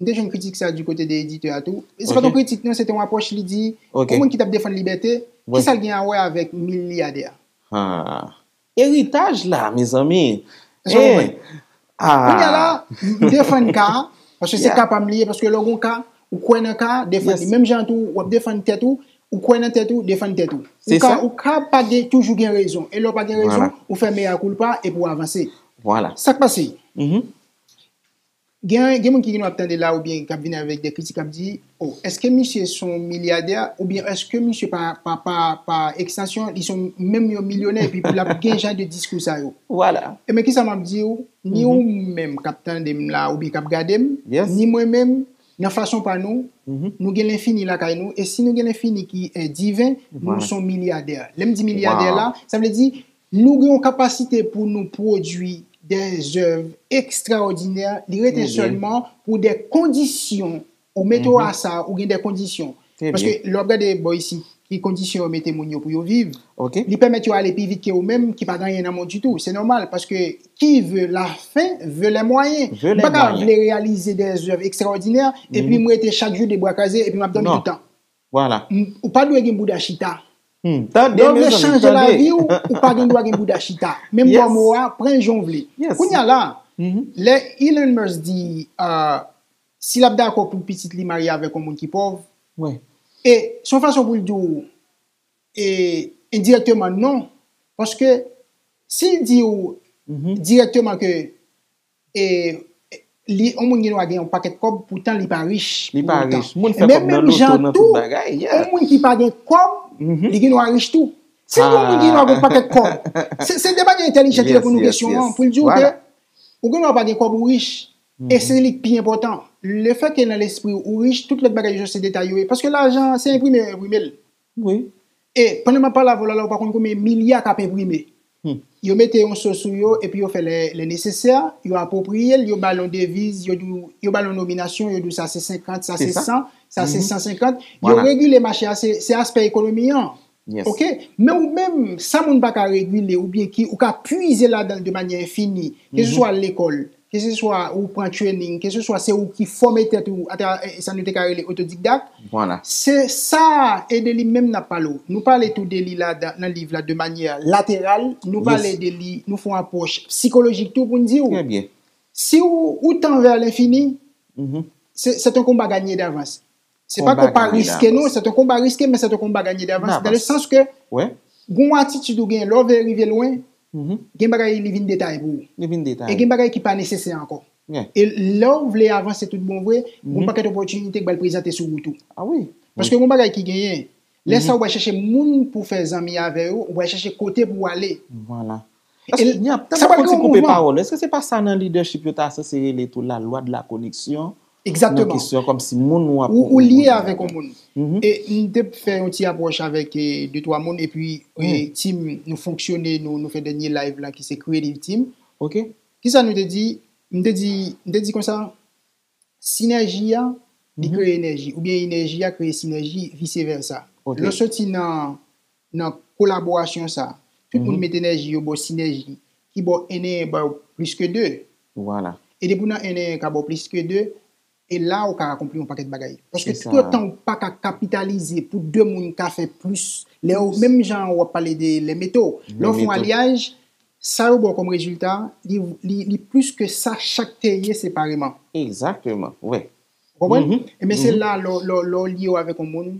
m te jwenn kritik sa di kote de editè a tou. E se pa t yon kritik, non, se te yon apwòch, li di, yon moun ki t ap defann libète, kisa l gen a wè avèk milyadè a? Ah. Eritaj la, mezanmi. Èske w konprann? Ah. Kounye a la, m defann ka a, paske se Yeah. ka pa m li ye, paske lè w gon ka, ou kwè nan ka a, defann li. Yes. Menm jan tou, w ap defann tèt ou, ou kwè nan tèt ou, defann tèt ou. Se Ou ka, sa. Ou ka pa gen, toujou gen rezon. E lè w pa gen rezon, Voilà. Ou fè mea culpa epi w avanse. Voilà. Sa k pase? Mhm. Gen, gen moun ki gen ap tande la oubyen k ap vini avèk de kritik, k ap di, oh, èske misye se yon milyadè oubyen èske misye pa, pa, pa, pa ekstansyon, li se yon, menm yon milyonè epi l ap gen jan de diskou sa yo? Voilà. Ebyen, kisa m ap di w? Ni ou menm k ap tande m la oubyen k ap gade m, Yes. Ni mwen menm, nan fason pa nou, Mhm. nou gen lenfini lakay nou, e si nou gen lenfini ki eh, diven, nou Voilà. se yon milyadè. Lè m di milyadè Wow. la, sa vle di, nou gen yon kapasite pou nou pwodui de zèv ekstraòdinè, li rete Trè byen. Sèlman pou de kondisyon, ou mete w a sa, ou gen de kondisyon. Trè Paske lè w ap gade bò isit, ki kondisyon yo mete moun yo pou yo viv, Ok. Li pèmèt yo ale pi vit ke ou menm ki pa gen anyen nan mond ditou. Se nòmal, paske qui veut la fin veut les moyens. Veut les M pa ka moyens. Vle reyalize de zèv ekstraòdinè, epi m rete chak jou de bra kraze, epi m ap dòmi Non. Tout tan. Voilà. M- Ou pa dwe gen bouda chita. Hmm. Tande, Lè w vle mezanmi, chanje tande. Lavi w, ou pa gen dwa gen bouda chita. Menm Yes. Bò mo a, pran l jan w vle. Yes. Kounye a la, Mhm. Lè Elon Musk di, euh, si l ap dakò pou pitit li marye avèk yon moun ki pòv, Ouais. e se yon fason pou l di w, e endirèkteman non, paske si l di w Mhm. dirèkteman ke e, li, yon moun gen dwa gen yon pakèt kòb, poutan li pa rich. Li pa pou otan. rich. Moun fè Men kòb nan menm loto, jan nan tou, tout bagay. Yeah. Yon moun ki pa gen kòb, Mhm. Li gen dwa rich tou. Si yon moun gen dwa gen yon pakèt kòb, se se de bagay entèlijan ki Yes, reponn ou yes, kesyon an, yes. Pou l di w Voilà. ke ou gen dwa pa gen kòb ou rich, e se li k pi enpòtan. Lefètke nan lespri w ou rich, tout lòt bagay yo se detay yo ye. Paske lajan, se enprime yo enprime l. Oui. E pandan m ap pale avè w la, la, ou pa konn konbyen milya k ap enprime. Hmm. Yo mete yon so sou yo, epi yo fè lè, lè nesesè, yo apwopriye l, yo ba l yon deviz, yo di w, yo ba l yon nominasyon, yo di w sa se senkant, sa Se se sa. san, sa se Mhm. san senkant. Yo Voilà. Regile mache a, se se aspè ekonomi an. Yes. Ok? Men ou menm, sa moun pa ka regile, oubyen ki ou ka pwize ladan l de manyè enfini, ke se Mhm. swa lekòl, ke se swa ou pran training, ke se swa se ou ki fòme tèt ou atravè eh, sa nou te ka rele otodidak, Voilà. Se sa, e de li menm n ap pale w. Nou pale tou de li la dan- nan liv la de manyè lateral, nou Yes. Pale de li, nou fè yon apwòch sikolojik tou pou n di w. Très bien. Si ou, ou tend vers l'infini, Mhm. se c'est un combat gagné d'avance. Se pa Combat konba gagné riske non, d'avance. Se un combat risqué, men c'est un combat gagné d'avance. Dans le D'avance. Sens ke Ouais. Gon atitid ou gen, lè w vle rive lwen, Mhm. Gen bagay li vin detay pou ou. Li vin detay. E gen bagay ki pa nesesè ankò. Yeah. E lè w vle avanse tout bon vre, gon Mhm. pakèt opòtinite k pral prezante sou wout ou. Ah oui. Paske gon bagay ki genyen, lè sa Mhm. ou pral chèche moun pou fè zanmi avè yo, ou pral chèche kote pou w ale. Voilà. E Èske, y a, sa pral tankou ti gen yon koupe mouvman. Pawòl, èske se pa sa nan lidèchip yo ta sanse rele tou la lwa de la koneksyon? Exactement. Nan kesyon kòmsi moun ou ap Ou, ou lye renkontre avèk avè. Yon moun. Mhm. E m te fè yon ti apwòch avèk eh, de twa moun, epi eh, Mhm. Team, nou fonksyone, nou, nou fè dènye live la ki se Creative Team. Ok. Kisa nou te di? M te di, m te di konsa, sinèji a, li Mhm. Kreye enèji, oubyen enèji a kreye sinèji, vice versa. Ok. Lè w soti nan, nan kolaborasyon sa, tout moun Mhm. Met enèji yo ba w sinèji, ki ba w en e en ba w plis ke de. Voilà. E depi w nan en e en ka ba w plis ke de, e la ou ka akonpli yon pakèt bagay. Paske Se tout sa. Tan ou pa ka kapitalize pou de moun ka fè plis, lè w, menm jan w ap pale de lè meto, lè w fè yon Meto. Alyaj, sa yo ba w kòm rezilta, li, li, li plis ke sa chak te ye separeman. Exactement, oui. Ou konprann? Mhm. E men se Mhm. La, lè w- lè w- lè w lye w avèk yon moun,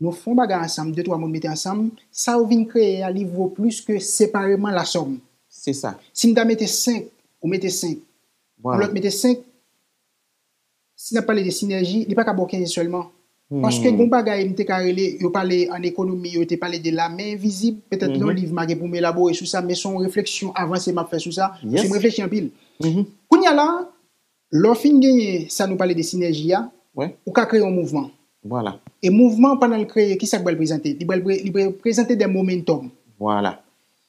nou fè yon bagay ansanm, de twa moun mete ansanm, sa yo vin kreye a, li vo plis ke separeman la sòm. Se sa. Si m ta mete senk, ou mete senk, yon Voilà. Lòt mete senk, si n ap pale de sinèji, li pa ka ba w kenz sèlman. Hmm. Paske gon bagay m te ka rele, yo pale an ekonomi, yo te pale de la men envizib, petèt nan yon Mhm. Liv m a gen pou m elabore sou sa, men se yon refleksyon avanse m ap fè sou sa, Yes. Paske m reflechi anpil. Mhm. Kounye a la, lè w fin genyen sa nou pale de sinèji a, Ouais. Ou ka kreye yon mouvman. Voilà. E mouvman, pandan l kreye, kisa k pral prezante? Li pral pre- li pral prezante de momentum. Voilà.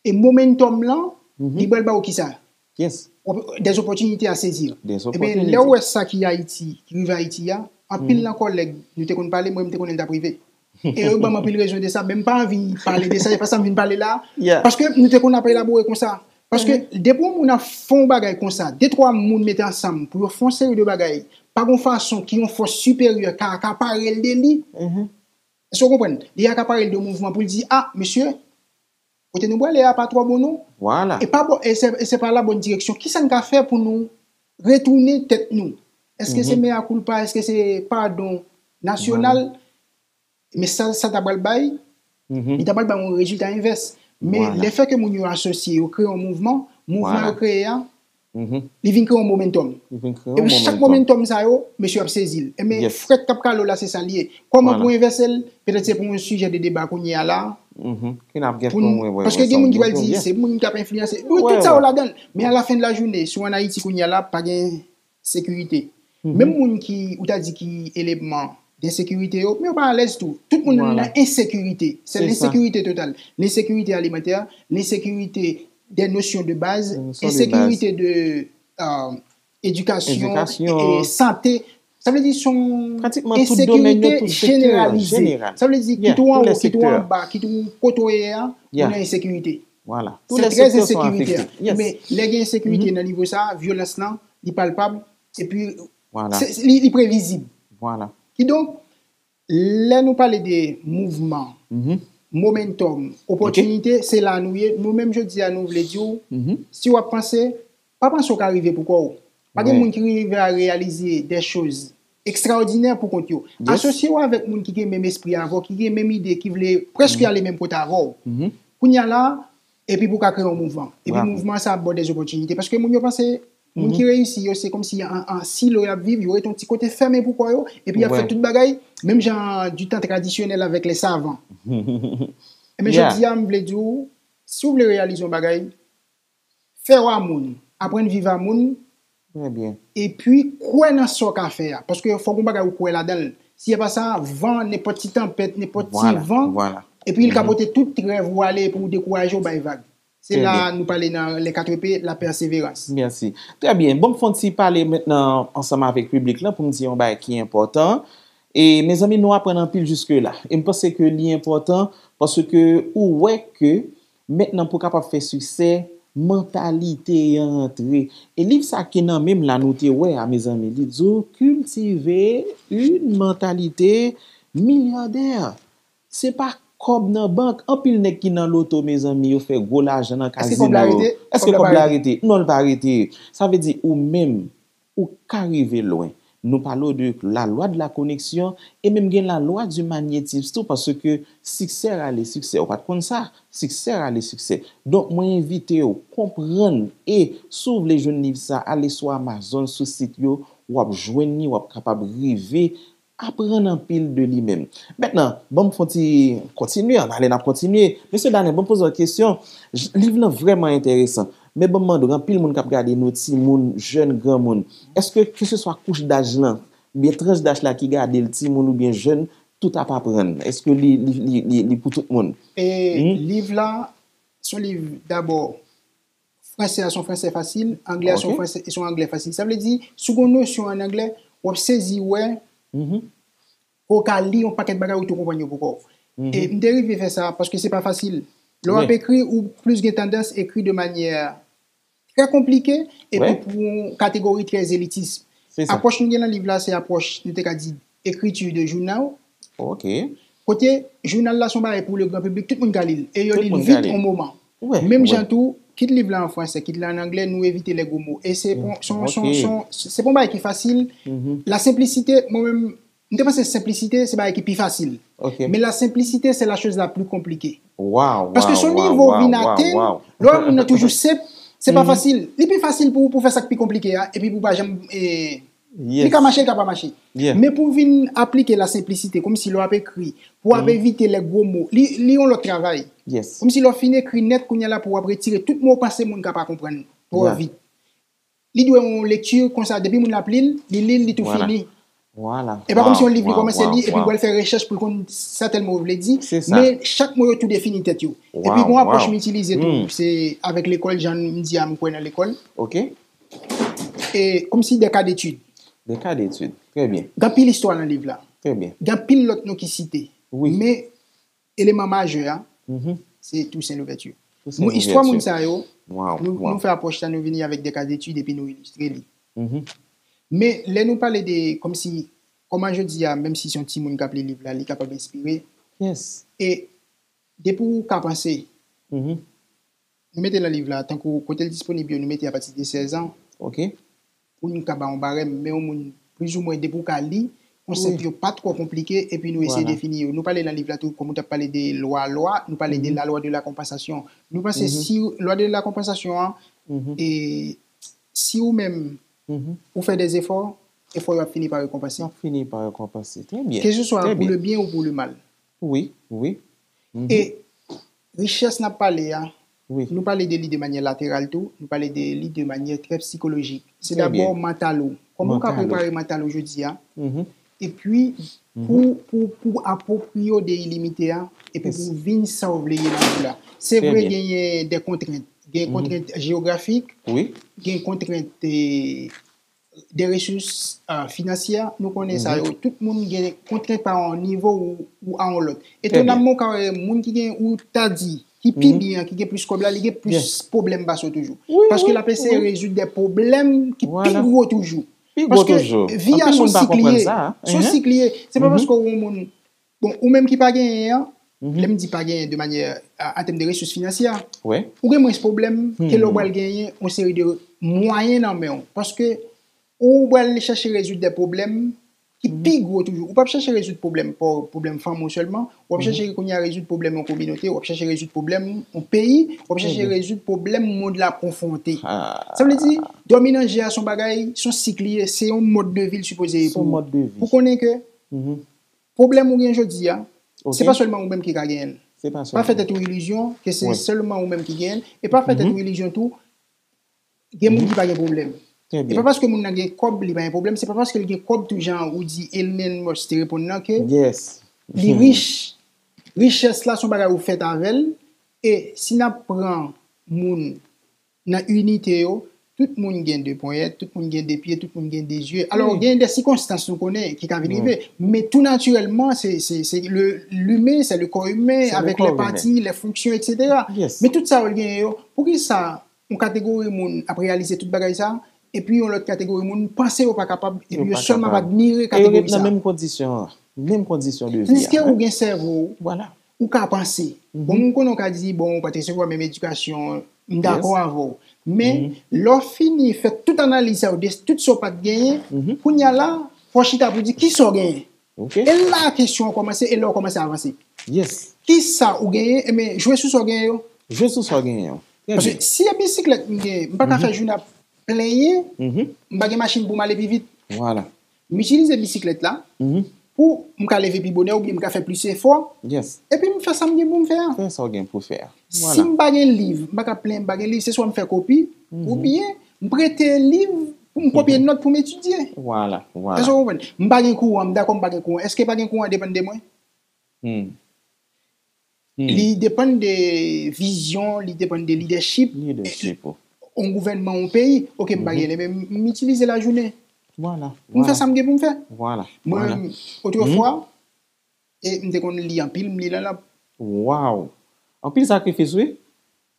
E momentum lan, Mhm. Li pral ba w kisa? Yes. Op- Des opportunités à saisir. Des Ebyen, opportunités. Lè w wè sa ki Ayiti, ki rive Ayiti a, anpil Mhm. nan kòlèg, nou te konn pale, mwen, m te konnen l t ap rive. E yo ban m anpil rezon de sa, men m pa anvi pale de sa, e pa sa m vin pale la. Yeah. Paske nou te konn ap elabore konsa. Paske depi yon moun ap fè yon bagay konsa, de twa moun mete ansanm pou yo fè yon seri de bagay, pa gon fason ki yon fòs siperyè ka akapare l de li. Mhm. Èske w konprann? Li akapare l de mouvman pou l di, ah, mesye, kote nou prale a pa twò bon non. E pa bon, e se, e se pa la bòn direksyon. Kisa n ka fè pou nou retounen tèt nou? Èske se mea culpa? Èske se padon nasyonal? Men sa, sa ta pral bay, li ta pral bay yon rezilta envès. Men lefètke moun yo asosye, yo kreye yon mouvman, mouvman yo kreye a, li vin kreye yon momentum. Epi chak momentum sa yo, mesye ap sezi l. Ebyen, frèt k ap kale w la, se sa l ye. Kòman pou envèse l? Petèt se pou yon sijè de deba kounye a la. Paske gen moun ki pral di, se moun k ap enfliyanse. Wi, tout sa yo ladan l. Men a la fen de la jounen, si w ann Ayiti kounye a la, pa gen sekirite. Menm moun ki, ou ta di ki eleman de ensekirite yo, men yo pa alèz tou. Tout moun nan ensekirite. Se lensekirite total. Lensekirite alimantè, lensekirite de nosyon de baz, ensekirite de edikasyon, sante. Sa vle di se yon ensekirite jeneralize. Sa vle di kit ou anwo, kit ou anba, kit ou kote w ye a, ou nan ensekirite. Se trè ensekirite. Men lè gen ensekirite nan nivo sa, vyolans lan, li palpab, epi li, li previzib. Kidonk, lè nou pale de mouvman, momentum, opòtinite, se la nou ye. Nou menm jodi a, nou vle di w, si w ap panse, pa panse w ka rive pou kò w. Pa gen moun ki rive a reyalize de choz ekstraòdinè pou kont yo. Asosye w avèk moun ki gen menm espri avè w, ki gen menm ide, ki vle prèske ale menm kote avè w. Kounye a la, epi pou w ka kreye yon mouvman. Epi mouvman sa ap ba w de opòtinite. Paske moun yo panse, moun ki reyisi yo, se kòmsi an, an silo y ap viv, yo rete yon ti kote fèmen pou kò yo, epi y ap fè tout bagay, menm jan du temps traditionnel avec les savants. Men jodi a, m vle di w, si w vle reyalize yon bagay, fè w a moun, aprann viv a moun, epi kwè nan sa w ka fè a. Paske fòk yon bagay ou kwè ladan l. Si se pa sa, van, nenpòt ti tanpèt, nenpòt ti van, epi l ka pote tout rèv ou ale, epi ou dekouraje, ou bay vag. Se la nou pale nan les quatre P, la persévérance. Mèsi. Trè byen. Bon, m fè yon ti pale mentnan ansanm avèk piblik lan pou m di yon bagay ki enpòtan. E, mezanmi, nou aprann anpil jiske la. E m panse ke li enpòtan paske ou wè ke mentnan pou w kapab fè siksè, mantalite an antre. E liv sa ki nan men m la, nou te wè a, mezanmi, li di w, cultiver une mentalité milliardaire. Se pa kòb nan bank. Anpil nèg ki nan loto, mezanmi, yo fè gwo lajan nan kazino yo. Èske kòb la rete? Non, l pa rete. Sa vle di, ou menm, ou ka rive lwen. Nou pale w de la loi de la connexion e menm gen la loi du magnétisme tou, paske siksè rale siksè. Ou pa t konn sa? Siksè rale siksè. Donk, mwen envite w konprann e si w vle jwenn liv sa, ale sou Amazon, sou sit yo, w ap jwenn li, w ap kapab rive aprann anpil de li menm. Mentnan, ban m fè yon ti kontinye, ann ale n ap kontinye. Mesye Danen, ban m poze w kesyon. J-, liv lan vrèman enteresan. Men ban m mande w, gen anpil moun k ap gade nou, timoun, jèn, granmoun. Èske, keseswa kouch daj lan, oubyen tranch daj la ki gade l, timoun oubyen jèn, tout ap aprann? Èske li, li, li, li, li pou tout moun? E liv la, se yon liv dabò Fransè a se yon fransè fasil, anglè a se yon fransè, se yon anglè fasil. Sa vle di, si w gen yon nosyon ann anglè, w ap sezi wè ke w ka li yon pakèt bagay ou tou konprann yo pou kò w. E m te rive fè sa paske se pa fasil. Lè w ap ekri, ou plis gen tandans ekri de manyè trè konplike epi pou yon kategori trè elitis. Apwòch nou gen nan liv la, se apwòch, nou te ka di, écriture de journal. Kote jounal la se yon bagay pou le grand public, tout moun ka li l. E yo li l vit yon moman. Menm jan tou, kit liv la an fransè, kit la an anglè, nou evite lè gwo mo. E se pon, se yon, se yon, se yon, se pa yon bagay ki fasil. La senplisite, mwen menm, m te panse senplisite se bagay ki pi fasil. Men la senplisite, c'est la chose la plus compliquée. Paske se yon nivo w vin atenn, lè w wè moun nan toujou senp, se pa fasil. Li pi fasil pou, pou fè sa k pi konplike a, epi pou pa janm, e, li ka mache, li ka pa mache. Men pou w vin aplike la senplisite, kòmsi lè w ap ekri, pou w ap evite lè gwo mo, li, li yon lòt travay. Kòmsi lè w fin ekri nèt, kounye a la pou w ap retire tout mo w panse moun ka pa konprann twò vit. Li dwe yon lekti konsa, depi moun ap li l, li li l, li tou fini. E pa kòmsi yon liv li kòmanse li, epi l pral fè rechèch pou l konn sa tèl mo vle di, men chak mo yo tou defini tèt yo. Epi gen yon apwòch m itilize tou, se avèk lekòl, jan m di a, m kwè nan lekòl. E kòmsi des cas d'études. Des cas d'études. Trè byen. Gen anpil istwa nan liv la. Trè byen. Gen anpil lòt non ki site. Men eleman majè a, se Toussaint Louverture. Moun, istwa moun sa yo, nou, nou fè apwòch la, nou vini avèk des cas d'études epi nou ilistre li. Men lè nou pale de, kòmsi, kòman jodi a, menm si se yon timoun k ap li liv la, li kapab enspire. E depi w ka panse, nou mete nan liv la, tankou kote l disponib yo, nou mete apati de sèz an. Ok. Pou nou ka ba yon barèm, men yon moun plizoumwen depi w ka li, konsèp yo pa twò konplike, epi nou eseye defini yo. Nou pale nan liv la tou, kòm ou t ap pale de lwa, lwa, nou pale de la loi de la compensation. Nou panse si lwa de la compensation an, e, si ou menm, ou fè dèzefò, efò yo ap fini pa rekonpanse. Ap fini pa rekonpanse. Trè byen. Keseswa pou le byen ou pou le mal. Wi, wi. E richès n ap pale a, nou pale de li de manyè lateral tou, nou pale de li de manyè trè sikolojik. Se dabò mantal ou. Kòman ou ka prepare mantal ou jodi a? Epi, pou, pou, pou apwopriye w de ilimite a, epi pou vin sa w vle ye nan vi la. Se vre, genyen de kontrent. Gen kontrent jewografik, gen kontrent de resous finansyè, nou konnen sa yo. Tout moun gen kontrent pa yon nivo ou, ou a yon lòt. Etonamman, ou ka wè moun ki gen, ou ta di, ki pi byen, ki gen plis kòb la, li gen plis pwoblèm pase w toujou. Paske l ap eseye rezoud de pwoblèm ki pi gwo toujou. Paske vi a se yon sik li ye. Se yon sik li ye. Se pa paske w yon moun Bon, ou menm ki pa genyen an, lè m di pa genyen de manyè, an tèm de resous finansyè, ou gen mwens pwoblèm ke lè w pral genyen yon seri de mwayen nan men w. Paske ou pral chèche rezoud de pwoblèm ki pi gwo toujou. Ou p ap chèche rezoud pwoblèm pa w, pwoblèm fanmi w sèlman, w ap chèche kounye a rezoud pwoblèm yon kominote, w ap chèche rezoud pwoblèm yon peyi, w ap chèche rezoud pwoblèm mond la konfwonte. Sa vle di, dòmi nan je a se yon bagay, se yon sik li ye, se yon mòd de vi l sipoze ye pou ou. Pou konnen ke pwoblèm ou gen jodi a, se pa sèlman ou menm ki ka genyen l. Pa fè tèt ou ilizyon ke se sèlman ou menm ki genyen l. E pa fè tèt ou ilizyon tou, gen moun ki pa gen pwoblèm. E pa paske moun nan gen kòb, li pa gen pwoblèm. Se pa paske l gen kòb tou jan ou di Elon Musk te reponn nan ke li rich. Richès la se yon bagay ou fèt avè l. E si n ap pran moun nan inite yo, tout moun gen de ponyèt, tout moun gen de pye, tout moun gen de zye. Alò, gen de sikonstans nou konnen ki ka vin rive, men tou natirèlman, se, se, se le, l'humain, c'est le corps humain, avec les parties, les fonctions, et cetera. Men tout sa yo l genyen yo, poukisa yon kategori moun ap reyalize tout bagay sa, epi yon lòt kategori moun panse yo pa kapab, epi yo sèlman ap admire kategori sa. E yo ret nan menm kondisyon an, menm kondisyon de vi a. Tandiske ou gen sèvo, ou ka panse. Bon, m konnen w ka di, bon, ou pa t resevwa menm edikasyon, m dakò avè w. Men, lè w fini fè tout analiz sa yo, de tout sa w pa t genyen, kounye a la, fò w chita pou w di kisa w genyen. E la kesyon an kòmanse, e la w kòmanse avanse. Kisa ou genyen, ebyen, jwe sou sa w genyen yo. Jwe sou sa w genyen yo. Paske si e bisiklèt m genyen, m pa ka fè jounen ap plenyen, m pa gen machin pou m ale pi vit. M itilize bisiklèt la pou m ka leve pi bonè oubyen m ka fè plis efò. Epi m fè sa m gen pou m fè a. Fè sa w gen pou fè a. Si m pa gen liv, m pa ka plenyen m pa gen liv, se swa m fè kopi oubyen m prete liv pou m kopye nòt pou m etidye. Vwala, vwala. Èske w konprann? M pa gen kouran, m dakò m pa gen kouran. Èske pa gen kouran depann de mwen? Li depann de vizyon, li depann de lidèchip yon gouvènman, yon peyi. Oke, m pa gen li, men m itilize lajounen pou m fè sa m gen pou m fè. Mwen, otrefwa, e m te konn li anpil, m li lanlanp. Waw! Anpil sakrifis, wi.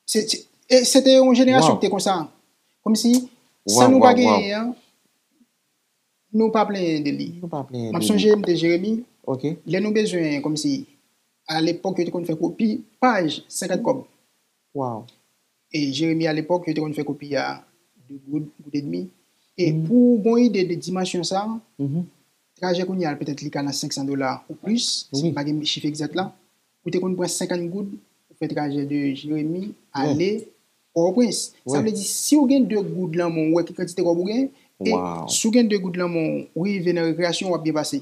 Se, se, e se te yon jenerasyon ki te konsa. Kòmsi, sa nou pa genyen an, nou pa plenyen de li. M ap sonje, m te Jeremi. Lè nou bezwen, kòmsi, alepòk, yo te konn fè kopi paj, senkant kòb. E Jeremi, alepòk, yo te konn fè kopi a de goud, goud edmi. E pou w gen yon ide de dimansyon sa, trajè kounye a, petèt li ka nan senk san dola ou plis, si m pa gen chif egzak la. Ou te konn pran senkant goud, ou fè trajè de Jeremi ale Pòtoprens. Sa vle di, si w gen de goud lan men w, ou wè ki kantite kòb ou gen, e si w gen de goud lan men w, ou rive nan rekreyasyon, w ap byen pase.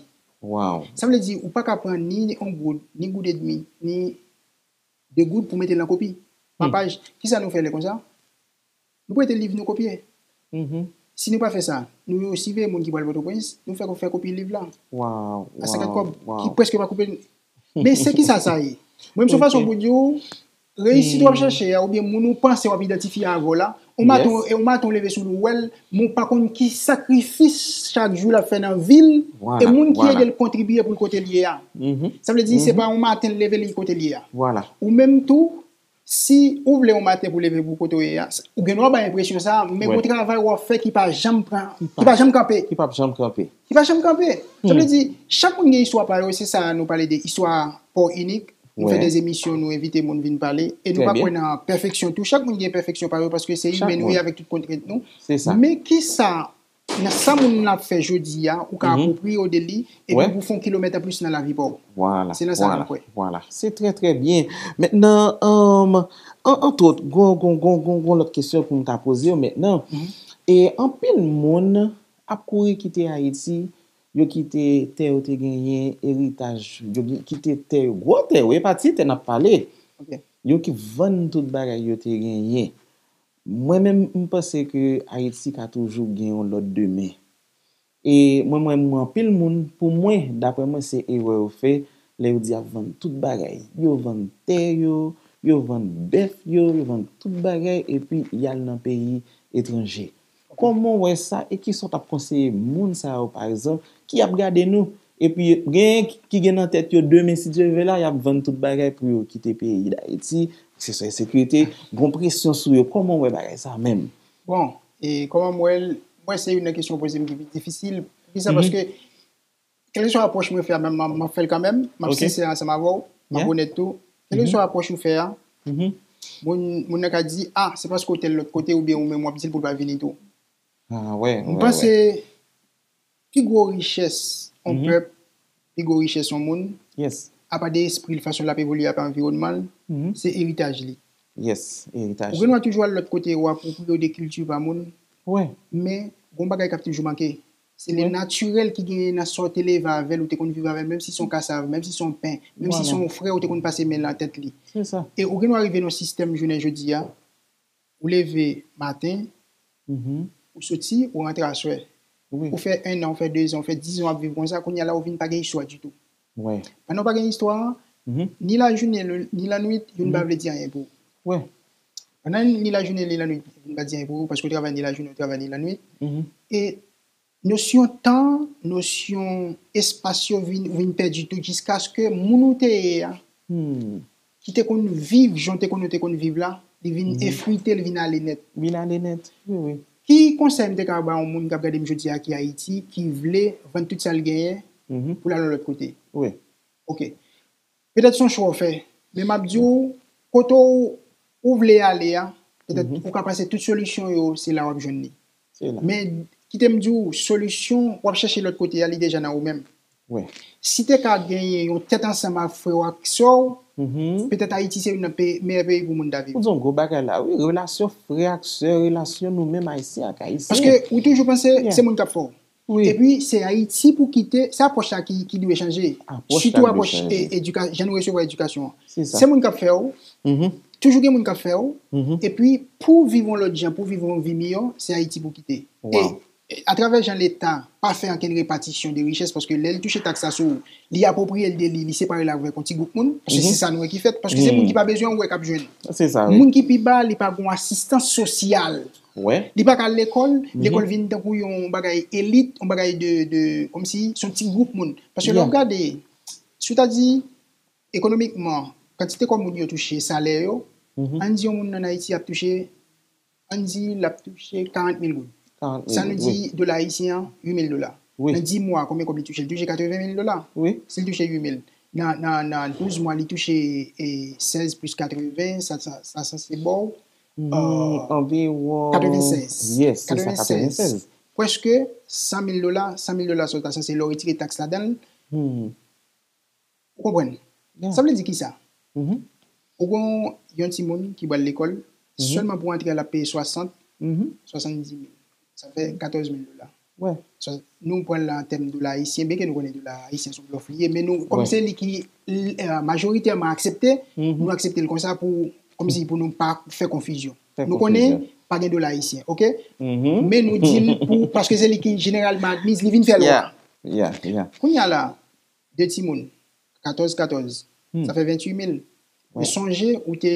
Sa vle di, ou pa ka pran ni yon goud, ni goud edmi, ni de goud pou mete l nan kopi. Pa paj, kisa nou fè lè konsa? Nou prete liv nou kopye. Si nou pa fè sa, nou yo siveye moun ki pral Pòtoprens, nou fè, fè kopi liv la. A senkant kòb, ki prèske pa koupe. Men se kisa sa ye? Mwen, m se yon fason pou di w, reyisit w ap chèche a, oubyen moun ou panse w ap idantifye avè w la, yon maten, e yon maten w leve sou l ou wè l, men w pa konn ki sakrifis chak jou l ap fè nan vi l, e moun ki ede l kontribiye pou l kote l ye a. Sa vle di, se pa yon maten l leve, li kote l ye a. Ou menm tou, Si ou vle yon maten pou leve pou kote w ye a, ou gen dwa bay enpresyon sa a, men gon travay w ap fè ki pa janm pran, ki pa janm kanpe. Ki p ap janm kanpe. Ki pa janm kanpe. Sa vle di, chak moun gen istwa pa yo, se sa nou pale de istwa pa w inik. Nou fè de emisyon, nou envite moun vin pale. E nou pa kwè nan pèfeksyon tou. Chak moun gen pèfeksyon pa yo paske se imen nou ye avèk tout kontrent nou. Men kisa, nan sa moun nan ap fè jodi a, ou ka apwopriye w de li, epi pou fè yon kilomèt anplis nan lavi pa w. Se nan sa nou kwè. Vwala. Se trè, trè byen. Mentnan, um, an, antwòt, gon, gon, gon, gon, gon lòt kesyon pou m ta poze w mentnan. E anpil moun ap kouri kite Ayiti, yo kite tè yo te genyen, eritaj, yo kite tè yo, gwo tè yo, e pa ti tè n ap pale. Yo ki vann tout bagay yo te genyen. Mwen menm, m panse ke Ayiti ka toujou gen yon lòt demen. E mwen, mwen, mwen, anpil moun, pou mwen, daprè mwen, se erè yo fè lè yo di y ap vann tout bagay. Yo vann tè yo, yo vann bèf yo, yo vann tout bagay, epi y al nan peyi etranje. Kòman w wè sa e kisa w t ap konseye moun sa yo, pa egzanp, ki ap gade nou? Epi, genyen ki gen nan tèt yo demen, si Dye vle la, y ap vann tout bagay pou yo kite peyi Dayiti, kesyon ensekirite, gon presyon sou yo. Kòman w wè bagay sa menm? Bon, e kòman m wè l, mwen se youn nan kesyon w poze m ki pi difisil. Poukisa? Paske, kèlkeswa apwòch mwen fè a, m ap fè l kanmenm, m ap sensè ansanm avè w, m ap onèt tou. Kèlkeswa apwòch ou fè a, moun, moun nan ka di, a, se paske w tèl lòt kote, oubyen ou menm w ap di l pou l pa vini tou. M panse, pi gwo richès yon pèp, pi gwo richès yon moun, apa de espri l, fason l ap evolye, apa anviwònman l, se eritaj li. Ou gen dwa toujou al lòt kote, ou apwopriye w de kilti pa moun, men gon bagay k ap toujou manke. Se lè natirèl ki genyen nan sa w te leve avè l, ou te konn viv avè l, menm si se yon kasav, menm si se yon pen, menm si se yon frè, ou te konn pase men nan tèt li. E ou gen dwa rive nan yon sistèm jounen jodi a, ou leve maten, ou soti, ou rantre aswè. Ou fè en an, ou fè dezan, ou fè dizan w ap viv konsa, kounye a la ou vin pa gen istwa ditou. Pandan w pa gen istwa, ni lajounen, ni lannwit, youn pa vle di anyen pou ou. Pandan ni lajounen, ni lannwit, youn pa di anyen pou ou, paske w travay ni lajounen, w travay ni lannwit. E nosyon tan, nosyon espas yo vin, vin pèdi tou, jiskaske moun ou te ye a, ki te konn viv jan w te konn, ou te konn viv la, li vin efrite, li vin ale nèt. Vin ale nèt, wi, wi. Ki konsèy m te ka ba yon moun k ap gade m jodi a ki Ayiti, ki vle vann tout sa l genyen pou l al yon lòt kote? Wi. Ok. Petèt se yon chwa w fè, men m ap di w, kote w, ou vle ale a, petèt ou ka panse tout solisyon yo, se la w ap jwenn li. Men kite m di w, solisyon, w ap chèche lòt kote a, li deja nan ou menm. Si te ka genyen yon tèt ansanm ak frè w ak sè w, petèt Ayiti se youn nan meyè peyi pou moun ta viv. Ou di yon gwo bagay la, wi. Relasyon frè ak sè, relasyon nou menm Ayisyen ak Ayisyen. Paske ou toujou panse se moun k ap fè w. Epi se Ayiti pou kite, se apwòch la ki, ki dwe chanje. Sitou apwòch edika, jan nou resevwa edikasyon an. Se moun k ap fè w, toujou gen moun k ap fè w, epi pou w viv yon lòt jan, pou w viv yon vi miyò, se Ayiti pou kite. E atravè jan Leta pa fè ankenn repatisyon de richès, paske lè l touche taks la sou ou, li apwopriye l de li, li separe l avèk yon ti gwoup moun, paske se sa nou wè ki fèt, paske se moun ki pa bezwen w wè k ap jwenn. Moun ki pi ba, li pa gen yon asistans sosyal. Li pa ka al lekòl, lekòl vin tankou yon bagay elit, yon bagay de, de, kòmsi se yon ti gwoup moun. Paske lè w gade, si w ta di, ekonomikman, kantite kòb moun yo touche, salè yo, ann di yon moun ann Ayiti ap touche, ann di l ap touche karant mil goud. Sa nou di dola ayisyen an, uit mil dola. Nan dis mwa, konbyen kòb li touche? Li touche katreven mil dola. Si l touche uit mil, nan, nan, nan douz mwa, li touche, e, sèz plis katreven, sa, sa, sa sanse ba w, anviwon katrevennsèz. Yes, se sa, katrevennsèz. Prèske san mil dola, san mil dola sa w ta sanse, lè w retire taks ladan l, ou konprann? Sa vle di kisa? Ou gon yon timoun ki pral lekòl, sèlman pou antre a l ap peye swasant, swasanndiz mil. Sa fè katòz mil dola. Sa, nou pran l an tèm dola ayisyen, byenke nou konnen dola ayisyen se yon blòf li ye, men nou, kòm se li ki, eh, majoritèman aksepte, nou aksepte l konsa pou, kòmsi pou nou pa fè konfizyon. Nou konnen pa gen dola ayisyen, oke? Men nou di l pou, paske se li ki jeneralman admiz, li vin fè lwa. Kounye a la, de timoun, katòz, katòz, sa fè venntuit mil. Men sonje, ou te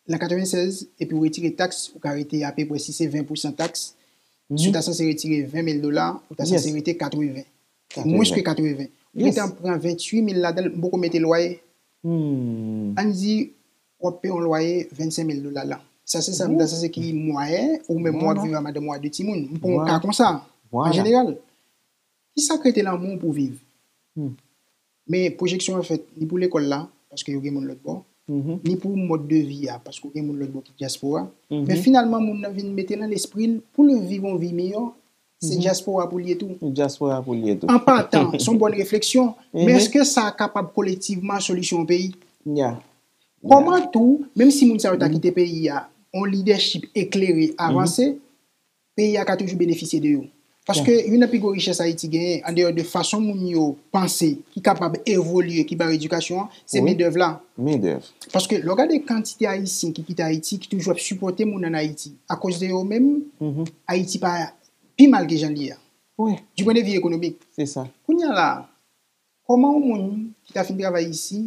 nan katrevennsèz, epi w retire taks, ou ka rete apeprè, si se ven pousan taks, si w ta sanse retire ven mil dola, ou ta sanse rete katreven. Mwens ke katreven. Ou gentan pran venntuit mil ladan l, m poko mete lwaye. Ann di, w ap peye yon lwaye vennsenk mil dola la. Sa se sa m ta sanse ki mwayen, ou menm w ap viv a madanm ou a de timoun. M pran yon ka konsa, an jeneral. Kisa k rete nan men w pou w viv? Men pwojeksyon an fèt ni pou lekòl la, paske yo gen moun lòt bò, ni pou mòd de vi a, paske w gen moun lòt bò ki dyaspora. Men finalman, moun nan vin mete nan lespri l, pou l viv yon vi miyò, se dyaspora pou l ye tou. Dyaspora pou l ye tou. An patan, se yon bòn refleksyon, men èske sa kapab kolektivman solisyon yon peyi? Kòman tou, menm si moun sa yo ta kite peyi a, yon lidèchip eklere, avanse, peyi a ka toujou benefisye de yo. Paske youn nan pi gwo richès Ayiti genyen, andeyò de fason moun yo panse, ki kapab evolye, ki ba yo edikasyon an, se mendèv la. Mendèv. Paske lè w gade kantite Ayisyen ki kite Ayiti, ki toujou ap sipòte moun ann Ayiti, akoz de yo menm, Ayiti pa pi mal ke jan l ye a. Du point de vue économique. Se sa. Kounye a la, kòman yon moun ki ta fin travay isi,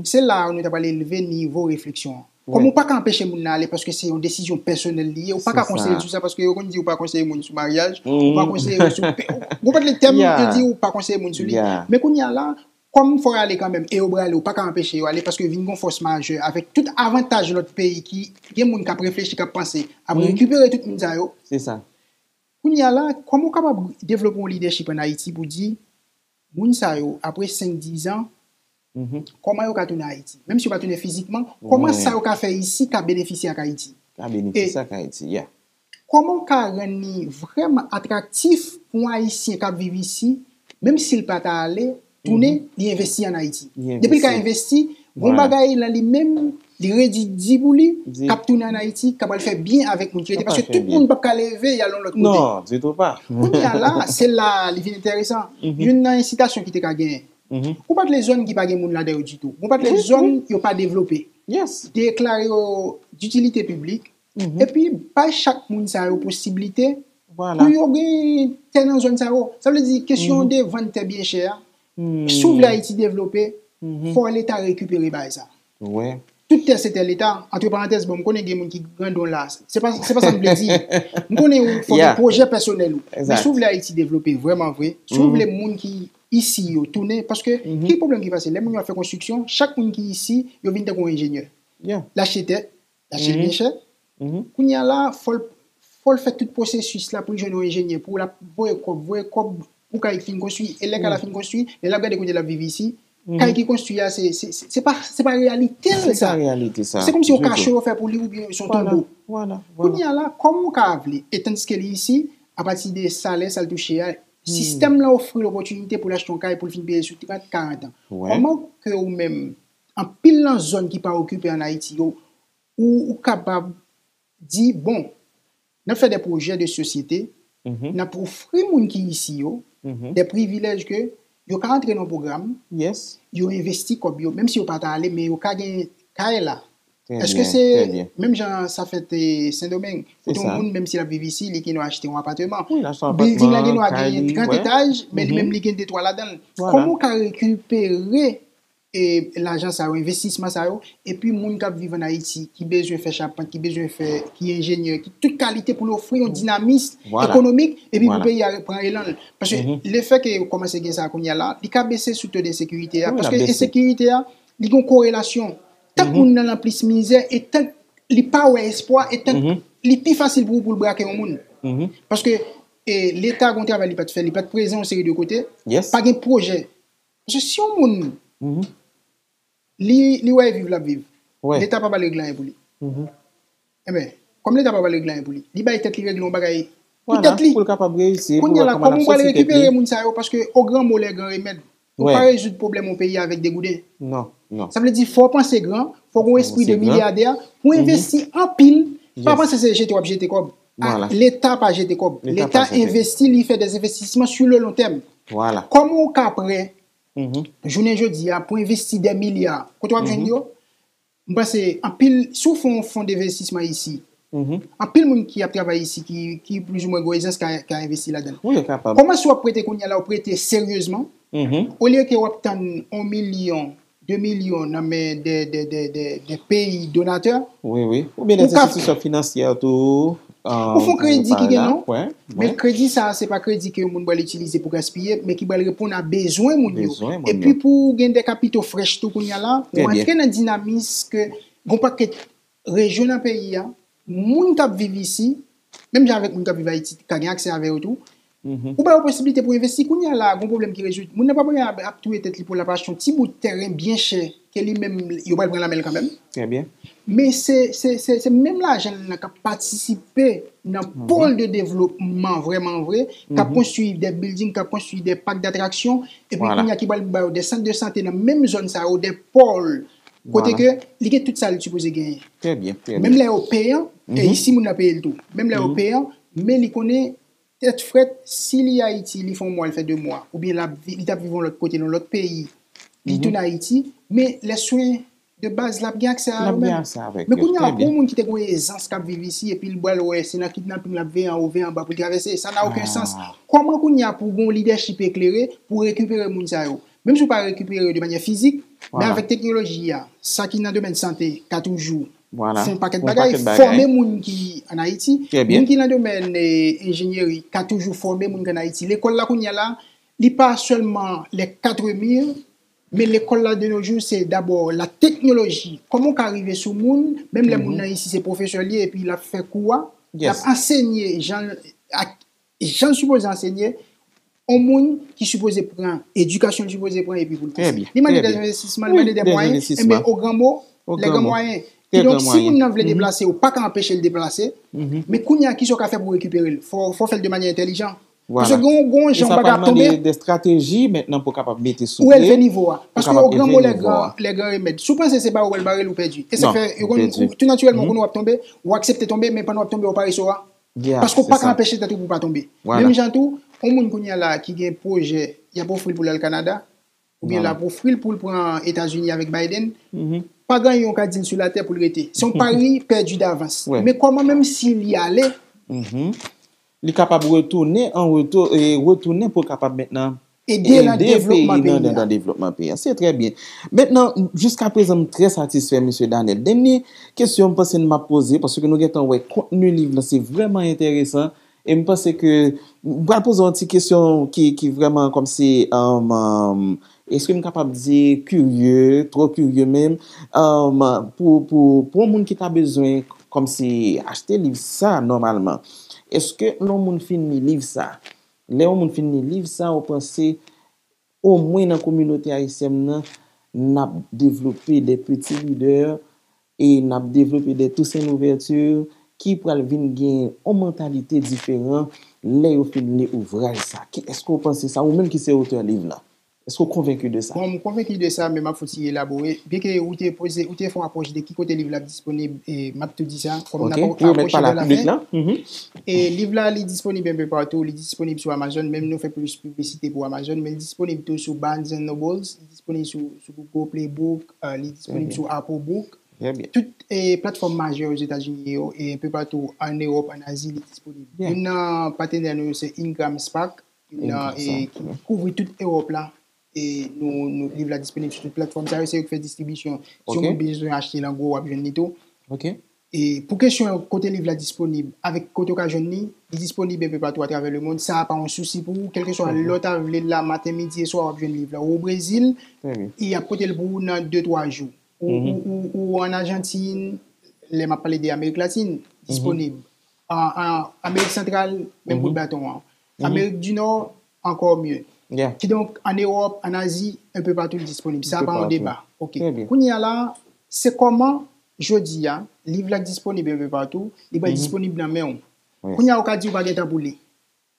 se la a nou ta pral elve nivo refleksyon an. Kòman ou pa ka anpeche moun nan ale paske se yon desizyon pèsonèl li ye, ou pa ka konseye l sou sa paske yo konn di ou pa konseye moun sou maryaj, ou pa konseye yo sou pe- ou konprann le tèm yo di ou pa konseye moun sou li. Men kounye a la, kòm fò y ale kanmenm e yo pral ale, ou pa ka anpeche yo ale paske vin gon fòs majè avèk tout avantaj lòt peyi ki gen moun k ap reflechi, k ap panse, ap rekipere tout moun sa yo. Se sa. Kounye a la, kòman ou kapab devlope yon lidèchip ann Ayiti pou di, moun sa yo, apre senk, diz an, kòman yo ka tounen Ayiti? Menm si yo pa tounen fizikman, kòman sa yo ka fè isi ka benefisye ak Ayiti? Ka benefisye ak Ayiti, yeah. Kòman ou ka rann li vrèman atraktif pou yon Ayisyen k ap viv isi, menm si l pa ta ale, tounen, li envesti ann Ayiti? Depi l ka envesti, gon bagay nan li menm, li redi di pou li, k ap tounen ann Ayiti, k ap al fè byen avèk moun ki rete. Paske tout moun p ap ka leve y al yon lòt kote. Non, ditou pa. Kounye a la, se la li vin enteresan. Youn nan ensitasyon ki te ka genyen. Ou pa t le zòn ki pa gen moun ladan yo ditou. Ou pa t le zòn yo pa devlope. Deklare yo ditilite piblik. Epi bay chak moun sa yo posiblite pou yo gen tè nan zòn sa yo. Sa vle di kesyon de vann tè byen chè a. Si w vle Ayiti devlope, fò Leta rekipere bagay sa. Tout tè se tè Leta. Antre parantèz, bon, m konnen gen moun ki grandon la. Se pa, se pa sa m vle di. M konnen ou fò gen pwojè pèsonèl ou. Men si w vle Ayiti devlope vrèman vre, si w vle moun ki isi yo tounen, paske ki pwoblèm ki pase? Lè moun yo ap fè konstriksyon, chak moun ki isi, yo vin tankou yon enjenyè. L achte tè, l achte l byen chè. Kounye a la, fò l, fò l fè tout pwosesis la pou l jwenn yon enjenyè, pou l ap voye kòb, voye kòb pou kay fin konstwi. E lè kay la fin konstwi, lè l ap gade kote l ap viv isi, kay ki konstwi a, se, se, se, se pa, se pa reyalite l sa. Se kòmsi yon kacho yo fè pou li oubyen se yon tonbo. Kounye a la, kòman w ka vle, e tandiske li isi, apati de salè sa l touche a, sistèm lan ofri l opòtinite pou l achte yon kay pou l fin peye sou trant, karant an. Kòman ke ou menm, anpil nan zòn ki pa okipe ann Ayiti yo, ou, ou kapab di, bon, n ap fè de pwojè de sosyete, n ap ofri moun ki isi yo de privilèj ke yo ka antre nan pwogram, yo envesti kòb yo, menm si yo pa ta ale, men yo ka gen kay la. Èske se menm jan sa fèt Sendomeng? Kote yon moun, menm si l ap viv isi, li gen dwa achte yon apatman. Bilding la gen dwa gen trant etaj, men li menm li gen de twa ladan l. Kòman w ka rekipere e lajan sa yo, envestisman sa yo, epi moun k ap viv ann Ayiti, ki bezwen fè chapant, ki bezwen fè, ki enjenyè, ki tout kalite pou l ofri yon dinamis ekonomik, epi pou peyi a pran elan l. Paske lefètke yo kòmanse gen sa kounye a la, li ka bese sou to de ensekirite a. Paske ensekirite a, li gen yon korelasyon. Tank moun nan nan plis mizè, e tank li pa wè espwa, e tank li pi fasil pou, pou l brake yon moun. Paske e, Leta gen yon travay li pa t fè, li pa t prezan yon seri de kote, pa gen pwojè. Paske si yon moun, li, li wè e viv l ap viv, Leta pa ba l regle anyen pou li. Enben, kòm Leta pa ba l regle anyen pou li, li bay tèt li regle yon bagay pou tèt li. Kounye a la, kòman w pral rekipere moun sa yo? Paske au grand mot les grands remèdes. Ou pa rezoud pwoblèm yon peyi avèk de gouden. Sa vle di, fò w panse gran, fò w gen yon espri de milyadè, pou w envesti anpil, pa panse se jete w ap jete kòb. Leta pa jete kòb. Leta envesti, li fè de envestisman sur le long terme. Kòman w ka prè, jounen jodi a, pou envesti de milya? Kote w ap jwenn yo? M panse anpil, si w fè yon fon denvestisman isi, anpil moun ki ap travay isi, ki, ki plizoumwen gen yon ezans ka, ka envesti ladan l. Kòman si w ap prete kounye a la, w prete seryezman, olye ke w ap tann yon milyon, de milyon nan men de, de, de, de, de peyi donatè, Oubyen de enstitisyon finansyè tou. Ou fè yon kredi ki gen non, men kredi sa a, se pa kredi ke yon moun pral itilize pou gaspiye, men ki pral reponn a bezwen moun yo. Epi pou w gen de kapito frèch tou kounye a la, ou antre nan dinamis ke gon pakèt rejyon nan peyi a, moun k ap viv isi, menm jan avèk moun k ap viv Ayiti, ka gen aksè avè yo tou, Ou ba yo posiblite pou envesti. Kounye a la, gon pwoblèm ki rezoud. Moun nan pa bezwen ap, ap touye tèt li pou l ap achte yon ti bout tèren byen chè, ke li menm, yo pral pran nan men l kanmenm. Trè byen. Men se, se, se, se menm lajan nan k ap patisipe nan pòl de devlopman vrèman vre, k ap konstwi de building, k ap konstwi de pak datraksyon, epi kounye a ki pral ba yo de sant de sante nan menm zòn sa yo, de pòl, kote ke li gen tout sa li sipoze genyen. Trè byen, trè byen. Menm lè yo peyan, e si moun nan peye l tou. Menm lè yo peyan, men li konnen tèt frèt, si li Ayiti, li fè yon mwa, li fè de mwa, oubyen l ap vi- li t ap viv yon lòt kote, nan lòt peyi, li tounen Ayiti, men lè swen de baz, l ap gen aksè a yo menm. Men kounye a, pou yon moun ki te gen yon ezans k ap viv isi, epi l pral wè se nan kidnaping l ap veye anwo, veye anba pou l travèse, sa na okenn sans. Kòman kounye a pou gon lidèchip eklere pou rekipere moun sa yo? Menm si w pa rekipere yo de manyè fizik, men avèk teknoloji a, sa ki nan domèn sante ka toujou fè yon pakèt bagay, fòme moun ki ann Ayiti, moun ki nan domèn enjenyeri ka toujou fòme moun ki ann Ayiti. Lekòl la kounye a la, li pa sèlman les quatre murs, men lekòl la de nos jours se dabò la teknoloji. Kòman w ka rive sou moun, menm lè moun nan isi se pwofesè li ye epi l ap fè kou a, l ap ansenye jan ak jan l sipoze ansenye, yon moun ki sipoze pran edikasyon l sipoze pran epi pou l konseye. Li mande de envestisman, li mande de mwayen, enben o gran mo, lè gen mwayen. Kidonk, si moun nan vle deplase, ou pa ka anpeche l deplase, men kounye a, kisa w ka fè pou rekipere l? Fò, fò w fè l de manyè entèlijan. Paske gen yon, gen yon jan yon bagay ap tonbe. De strateji mentnan pou kapab mete sou pye. Ou elve nivo a. Paske o gran mo, lè gran, lè gran remèd. Si w panse se bare w pral bare l, ou pèdi. E sa k fè, yo konn, tou natirèlman, ou konn w ap tonbe, ou aksepte tonbe, men pandan w ap tonbe, ou pa rese w a. Paske w pa ka anpeche tèt ou pou w pa tonbe. Menm jan tou, yon moun kounye a la ki gen pwojè, y ap ofri l pou l al Kanada, oubyen l ap ofri l pou l pran Etazini avèk Biden, pa gen anyen w ka di l sou latè pou l rete. Se yon pari pèdi davans. Men kòman menm si li ale, li kapab retounen an retou, e retounen pou l kapab mentnan ede peyi nan devlopman peyi a. Se trè byen. Mentnan, jiskaprezan, m trè satisfè, mesye Danel. Dènye kesyon m panse m ap poze, paske nou gentan wè kontni liv lan, se vrèman enteresan. E m panse ke, m pral poze w yon ti kesyon ki, ki vrèman kòmsi, um, um, èske m kapab di kirye, twò kirye menm, um, pou, pou, pou yon moun ki ta bezwen kòmsi achte liv sa nòmalman, èske lè yon moun fin li liv sa, Lè yon moun fin li liv sa, ou panse, omwen nan kominote ayisyèn nan, n ap devlope de peti lidè e n ap devlope de Toussaint Louverture ki pral vin gen yon mantalite diferan lè yo fin li ouvraj sa? Ki, èske w panse sa, ou menm ki se otè liv la? Èske w konvenki de sa? Bon, m konvenki de sa, men m ap fon ti elabore. Byenke ou te poze, ou te fè yon apwòch de ki kote liv la ap disponib, e m ap tou di sa, kòm n ap apwoche vè lafen. E liv la, li disponib enpe patou, li disponib sou Amazon, menm nou fè plis piblisite pou Amazon, men li disponib tou sou Barnes and Nobles, li disponib sou, sou Google Play Book, e, li disponib sou Apple Book. Tout, e, platfòm majè Ozetazini yo, e enpe patou ann Ewòp, ann Azi, li disponib. Youn nan patenè nou yo se Ingram Spark, youn nan, e, ki kouvri tout Ewòp la. E nou, nou, liv la disponib sou tout platfòm sa yo, se yo ki fè distribisyon. Si yon moun bezwen achte l an gwo, w ap jwenn li tou. E pou kesyon kote liv la disponib, avèk kote w ka jwenn li, li disponib enpe patou atravè lemonn. Sa a pa yon sousi pou ou, kèlkeswa lè w ta vle l la, maten, midi e swa, w ap jwenn liv la. Ou o Brezil, y ap pote l pou ou nan de, twa jou. Ou, ou, ou, ou ann Ajantin, lè m ap pale de Amerik Latin, disponib. An, an Amerik Santral, menm bout baton an. Amerik di Nò, ankò mye. Kidonk, ann Ewòp, ann Azi, enpe patou li disponib. Sa a pa yon deba. Oke. Kounye a la, se kòman, jodi a, liv la k disponib enpe patou, li pral disponib nan men w. Kounye a, ou ka di ou pa gen tan pou li.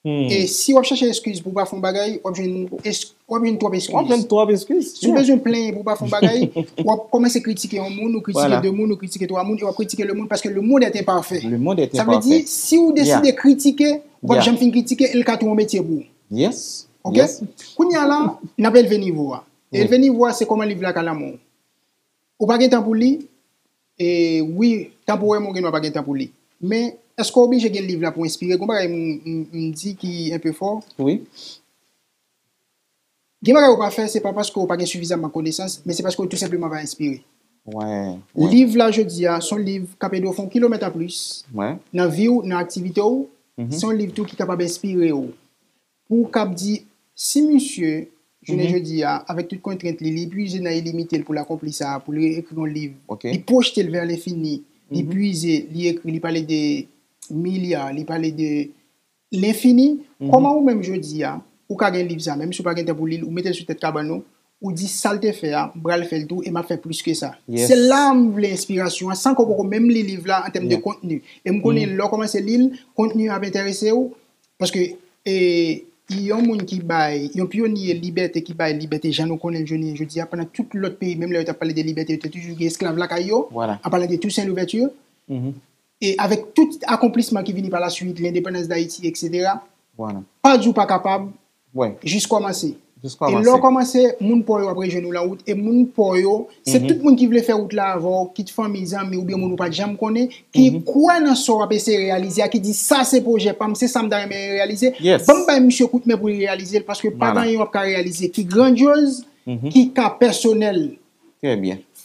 E si w ap chèche eskiz pou w pa fè yon bagay, w ap jwenn es-, w ap jwenn twòp eskiz. W ap jwenn twòp eskiz. Si w bezwen plenyen pou w pa fè yon bagay, w ap kòmanse kritike yon moun, ou kritike de moun, ou kritike twa moun, e w ap kritike lemonn, paske le monde est imparfait. Sa vle di, si w deside kritike, w p ap janm fin kritike, e l ka tou yon metye pou ou. Oke? Kounye a la, n ap elve nivo a. Elve nivo a, se kòman liv la ka nan men w. Ou pa gen tan pou li, e wi, tanporèman ou gendwa pa gen tan pou li. Men, èske w oblije gen liv la pou w enspire? Gon bagay m, m, m di ki enpe fò. Wi. Gen bagay ou pa fè, se pa paske ou pa gen sifizaman konesans, men se paske ou tou senpleman pa enspire. Liv la jodi a, se yon liv k ap ede w fè yon kilomèt anplis nan vi w, nan aktivite w. Se yon liv tou ki kapab enspire w. Pou w kab di, si misye, jounen jodi a, avèk tout kontrent li, li puize nan ilimite l pou l akonpli sa, pou l ekri yon liv, li pwojte l vè lenfini, li puize, li ekri, li pale de milya, li pale de lenfini, kòman ou menm jodi a, ou ka gen liv sa, menm si w pa gen tan pou li l, ou mete l sou tèt kabann ou, ou di sa l te fè a, m pral fè l tou e m ap fè plis ke sa. Se la m vle enspirasyon an, san ke w poko menm li liv la an tèm de kontni. E m konnen lè w kòmanse li l, kontni an ap enterese w, paske e, yon moun ki bay, yon pyonye libète ki bay libète jan nou konnen l jounen jodi a, pandan tout lòt peyi, menm lè yo t ap pale de libète, yo te toujou gen esklav lakay yo, an palan de Toussaint Louverture, e avèk tout akonplisman ki vini pa la swit, lendepandans Dayiti, etsetera, pa di w pa kapab, jis kòmanse. E lè w kòmanse, moun pa w yo ap rejwenn ou lan wout, e moun pa w yo, se tout moun ki vle fè wout la avè w, kit fanmi, zanmi, oubyen moun ou pa t janm konnen, ki kwè nan sa w ap eseye reyalize a, ki di, "Sa se pwojè pa m, se sa m ta renmen reyalize, ban m bay misye kout men pou li reyalize l," paske pa gen anyen w ap ka reyalize ki grandyoz, ki ka pèsonèl.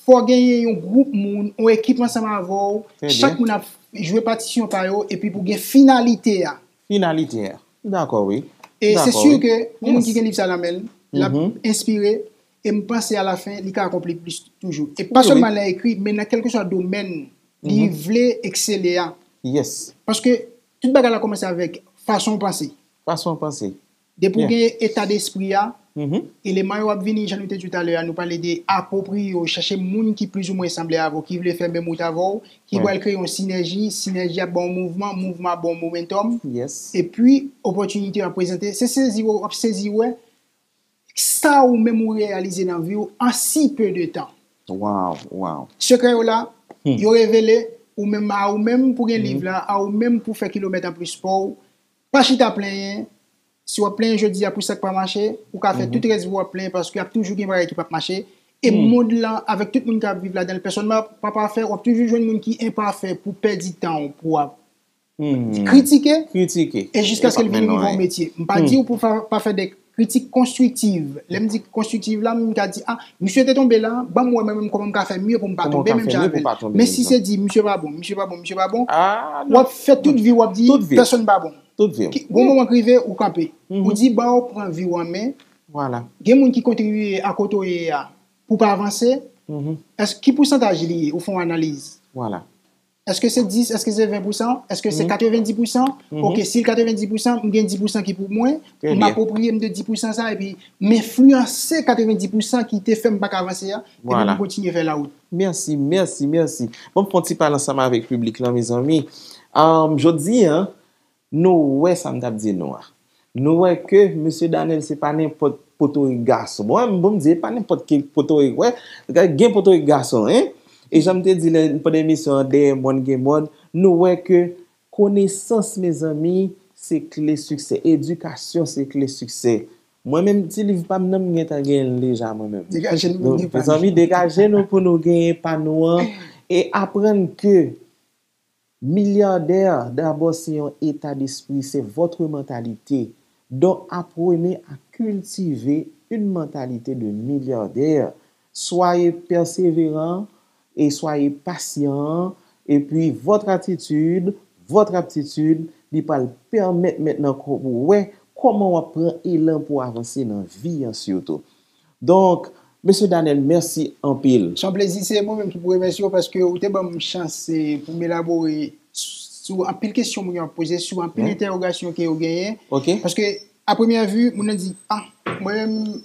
Fò genyen yon gwoup moun, yon ekip ansanm avè w, chak moun ap jwe patisyon pa yo, epi pou gen finalite a. Finalite a. M dakò, wi. E se si ke yon moun ki gen liv sa nan men l, l ap enspire, e m panse alafen, li ka akonpli plis toujou. E pa sèlman nan ekri, men nan kèlkeswa domèn li vle eksele a. Paske tout bagay la kòmanse avèk fason w panse. Fason w panse. Depi w gen eta despri a, eleman yo ap vini, jan nou te di w talè a, nou pale de apwopriye w, chèche moun ki plizoumwen sanble avè w, ki vle fè menm wout avè w, ki pral kreye yon sinèji, sinèji ap ba w mouvman, mouvman ap ba w momentòm, epi opòtinite yo ap prezante. Se sezi w ap sezi wè sa ou menm ou reyalize nan vi w an si peu de tan. Sekrè yo la, yo revele, ou menm a ou menm pou gen liv la, a ou menm pou fè kilomèt anplis pa w. Pa chita plenyen. Si w ap plenyen jodi a pou sa k pa mache, ou ka fè tout rès vi w ap plenyen paske ap toujou gen bagay ki p ap mache. E mond lan, avèk tout moun k ap viv ladan l, pèsòn pa, pa pafè, w ap toujou jwenn moun ki enpafè pou pèdi tan w, pou w ap kritike, e jiskaske l vin rive yon metye. M pa di w pou pa fè de kritik konstriktiv. Lè m di konstriktiv la, m ka di, "A, misye te tonbe la, ban m wè mwen menm kòman m ka fè mye pou m pa tonbe menm jan avè l." Men si se di, "Misye pa bon, misye pa bon, misye pa bon," w ap fè tout vi w ap di, "Pèsòn pa bon." Tout vi w. Gon moman k rive, ou kanpe. Ou di, "Ba w pran vi w an men." Gen moun ki kontribiye a kote w ye a pou w pa avanse. Èske, ki pousantaj li ye? Ou fè yon analiz. Èske se dis, èske se ven pousan, èske se katrevenndis pousan? Oke, si l katrevenndis pousan, m gen dis pousan ki pou mwen, m apwopriye m de dis pousan sa, epi m enfliyanse katrevenndis pousan ki te fè m pa ka avanse a, epi m kontinye fè lawout. Mèsi, mèsi, mèsi. Ban m fè yon ti pale ansanm avèk piblik lan, mezanmi. Jodi a, nou wè sa m t ap di nou a. Nou wè ke mesye Danel se pa nenpòt potorik gason. Bon, bon, m di, pa nenpòt ki potorik, wè, gen potorik gason, en. E jan m te di lè, pandan emisyon an, dèyè mòn gen mòn, nou wè ke konesans, mezanmi, se kle siksè. Edikasyon se kle siksè. Mwen menm, ti liv pa m nan, m gentan genyen l deja, mwen menm. Degaje nou pou nou gen pa nou. Mezanmi, degaje nou pou nou genyen pa nou an. E aprann ke milyardè, dabò, se yon eta despri, c'est votre mentalité. Donc, apprenez à cultiver une mentalité de milliardaire. Soyez persévérant et soyez patient. Et puis, votre attitude, votre aptitude, li pral pèmèt mentnan ke w wè kòman w ap pran elan pou w avanse nan vi an sitou. Donk, mesye Danel, mèsi anpil. Se yon plezi, se mwen menm ki pou remèsye w paske ou te ban m chans, eh, pou m elabore sou anpil kesyon moun yo ap poze, sou anpil entèwogasyon ke yo genyen. Paske, a premyè vi, moun nan di, "Ah, mwen menm,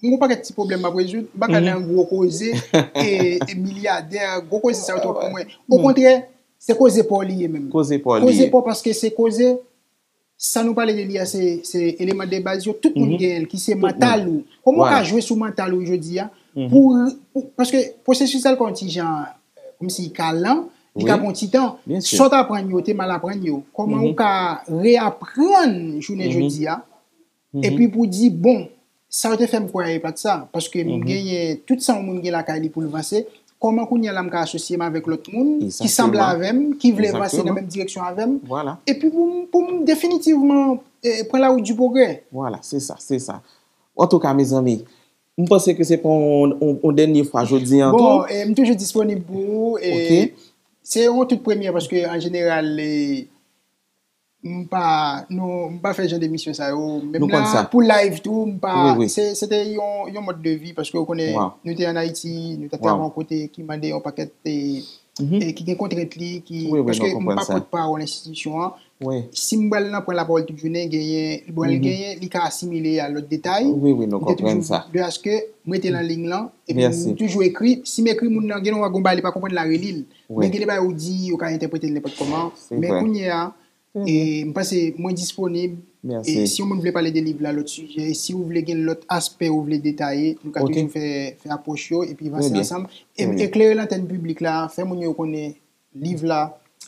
m gon pakèt ti pwoblèm m ap rezoud, m pa ka nan gwo koze, e, e milyadè, gwo koze sa yo twòp pou mwen." Okontrè, se koze pa w li ye menm. Koze pa w li ye. Koze pa w paske se koze sa nou pale de li a, se, se eleman de baz yo, tout moun genyen l, ki se mantal ou. Kòman w ka jwe sou mantal ou jodi a, pou, pou, paske pwosesis la l ka yon ti jan, eh, kòmsi ka lan, li ka pran yon ti tan. Sa w t aprann yo, te mal aprann yo. Kòman ou ka reaprann jounen jodi a, epi pou di, bon, sa yo te fè m kwè a, e pa t sa, paske m genyen tout sa yon moun gen lakay li pou l vanse. Kòman kounye a la m ka asosye m avèk lòt moun ki sanble avè m, ki vle vanse nan menm direksyon avè m, epi pou m, pou m definitivman, eh, pran la wout di pwogrè. Vwala, se sa, se sa. Antouka, mezanmi, m panse ke se pa yon, yon, yon dènye fwa jodi a tou. Bon, eh, m toujou disponib pou ou, e se yon tout premyè, paske an jeneral, eh, m pa, nou, m pa fè jan de emisyon sa yo. Menm nan, pou live tou, m pa, se, se te yon, yon mòd de vi, paske ou konnen, nou te ann Ayiti, nou t ap travay yon kote ki mande yon pakèt, e, e ki gen kontrent li, ki, paske m pa pòtpawòl enstitisyon an, Si m pral nan pran lapawòl tout jounen, genyen, li pral genyen, li ka asimile a lòt detay. M te toujou de aske m rete nan liy lan, epi m toujou ekri. Si m ekri moun nan, gen yon bagay li pa konprann, l a reli l. Men gen de bagay ou di, yo ka entèprete l nenpòt kòman. Men kounye a, e m panse mwen disponib. E si yon moun vle pale de liv la, lòt sijè, e si ou vle gen lòt aspè ou vle detaye, nou ka toujou fè, fè apwòch yo, epi vanse ansanm. E eklere lantèn piblik la, fè moun yo konnen liv la,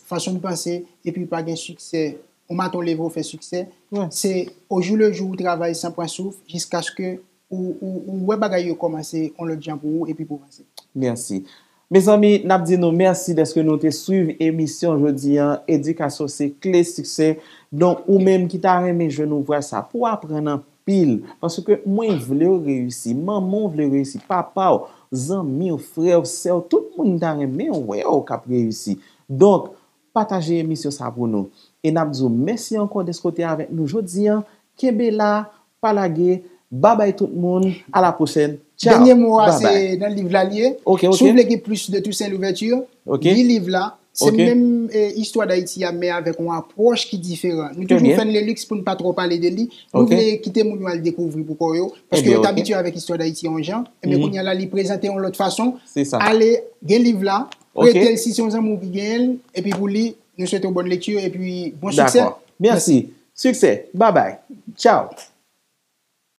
fason n panse, epi pa gen siksè, yon maton leve ou fè siksè. Se au jour le jour ou travay san pran souf, jiskaske ou, ou, ou wè bagay yo kòmanse yon lòt jan pou ou, epi pou vanse. Mèsi. Mezanmi, n ap di nou mèsi dèske nou te swiv emisyon jodi an, Edikasyon se kle siksè. Donk, ou menm ki ta renmen jwenn ouvraj sa pou aprann anpil, paske mwen vle w reyisi, manman w vle w reyisi, papa w, zanmi w, frè w, sè w, tout moun ta renmen wè w k ap reyisi. Donk, pataje emisyon sa pou nou. E n ap di w mèsi ankò dèske w te avèk nou jodi an. Kenbe la, pa lage. Babay tout moun. A la pwochèn. Tchaw. Dènye mo a, se nan liv la li ye. Si w vle gen plis de Toussaint Louverture, li liv la. Se menm, e, istwa Dayiti a, men avèk yon apwòch ki diferan. Nou toujou fè n leliks pou n pa twò pale de li. Nou vle kite moun yo al dekouvri pou kò yo. Paske yo t abitye avèk istwa Dayiti yon jan. Ebyen, kounye a la, li prezante yon lòt fason. Ale, gen liv la. Prete l si se yon zanmi w ki genyen l. Epi pou li, nou swete w bòn lekti. Epi bon siksè. Dakò. Mèsi. Siksè. Babay. Tchaw.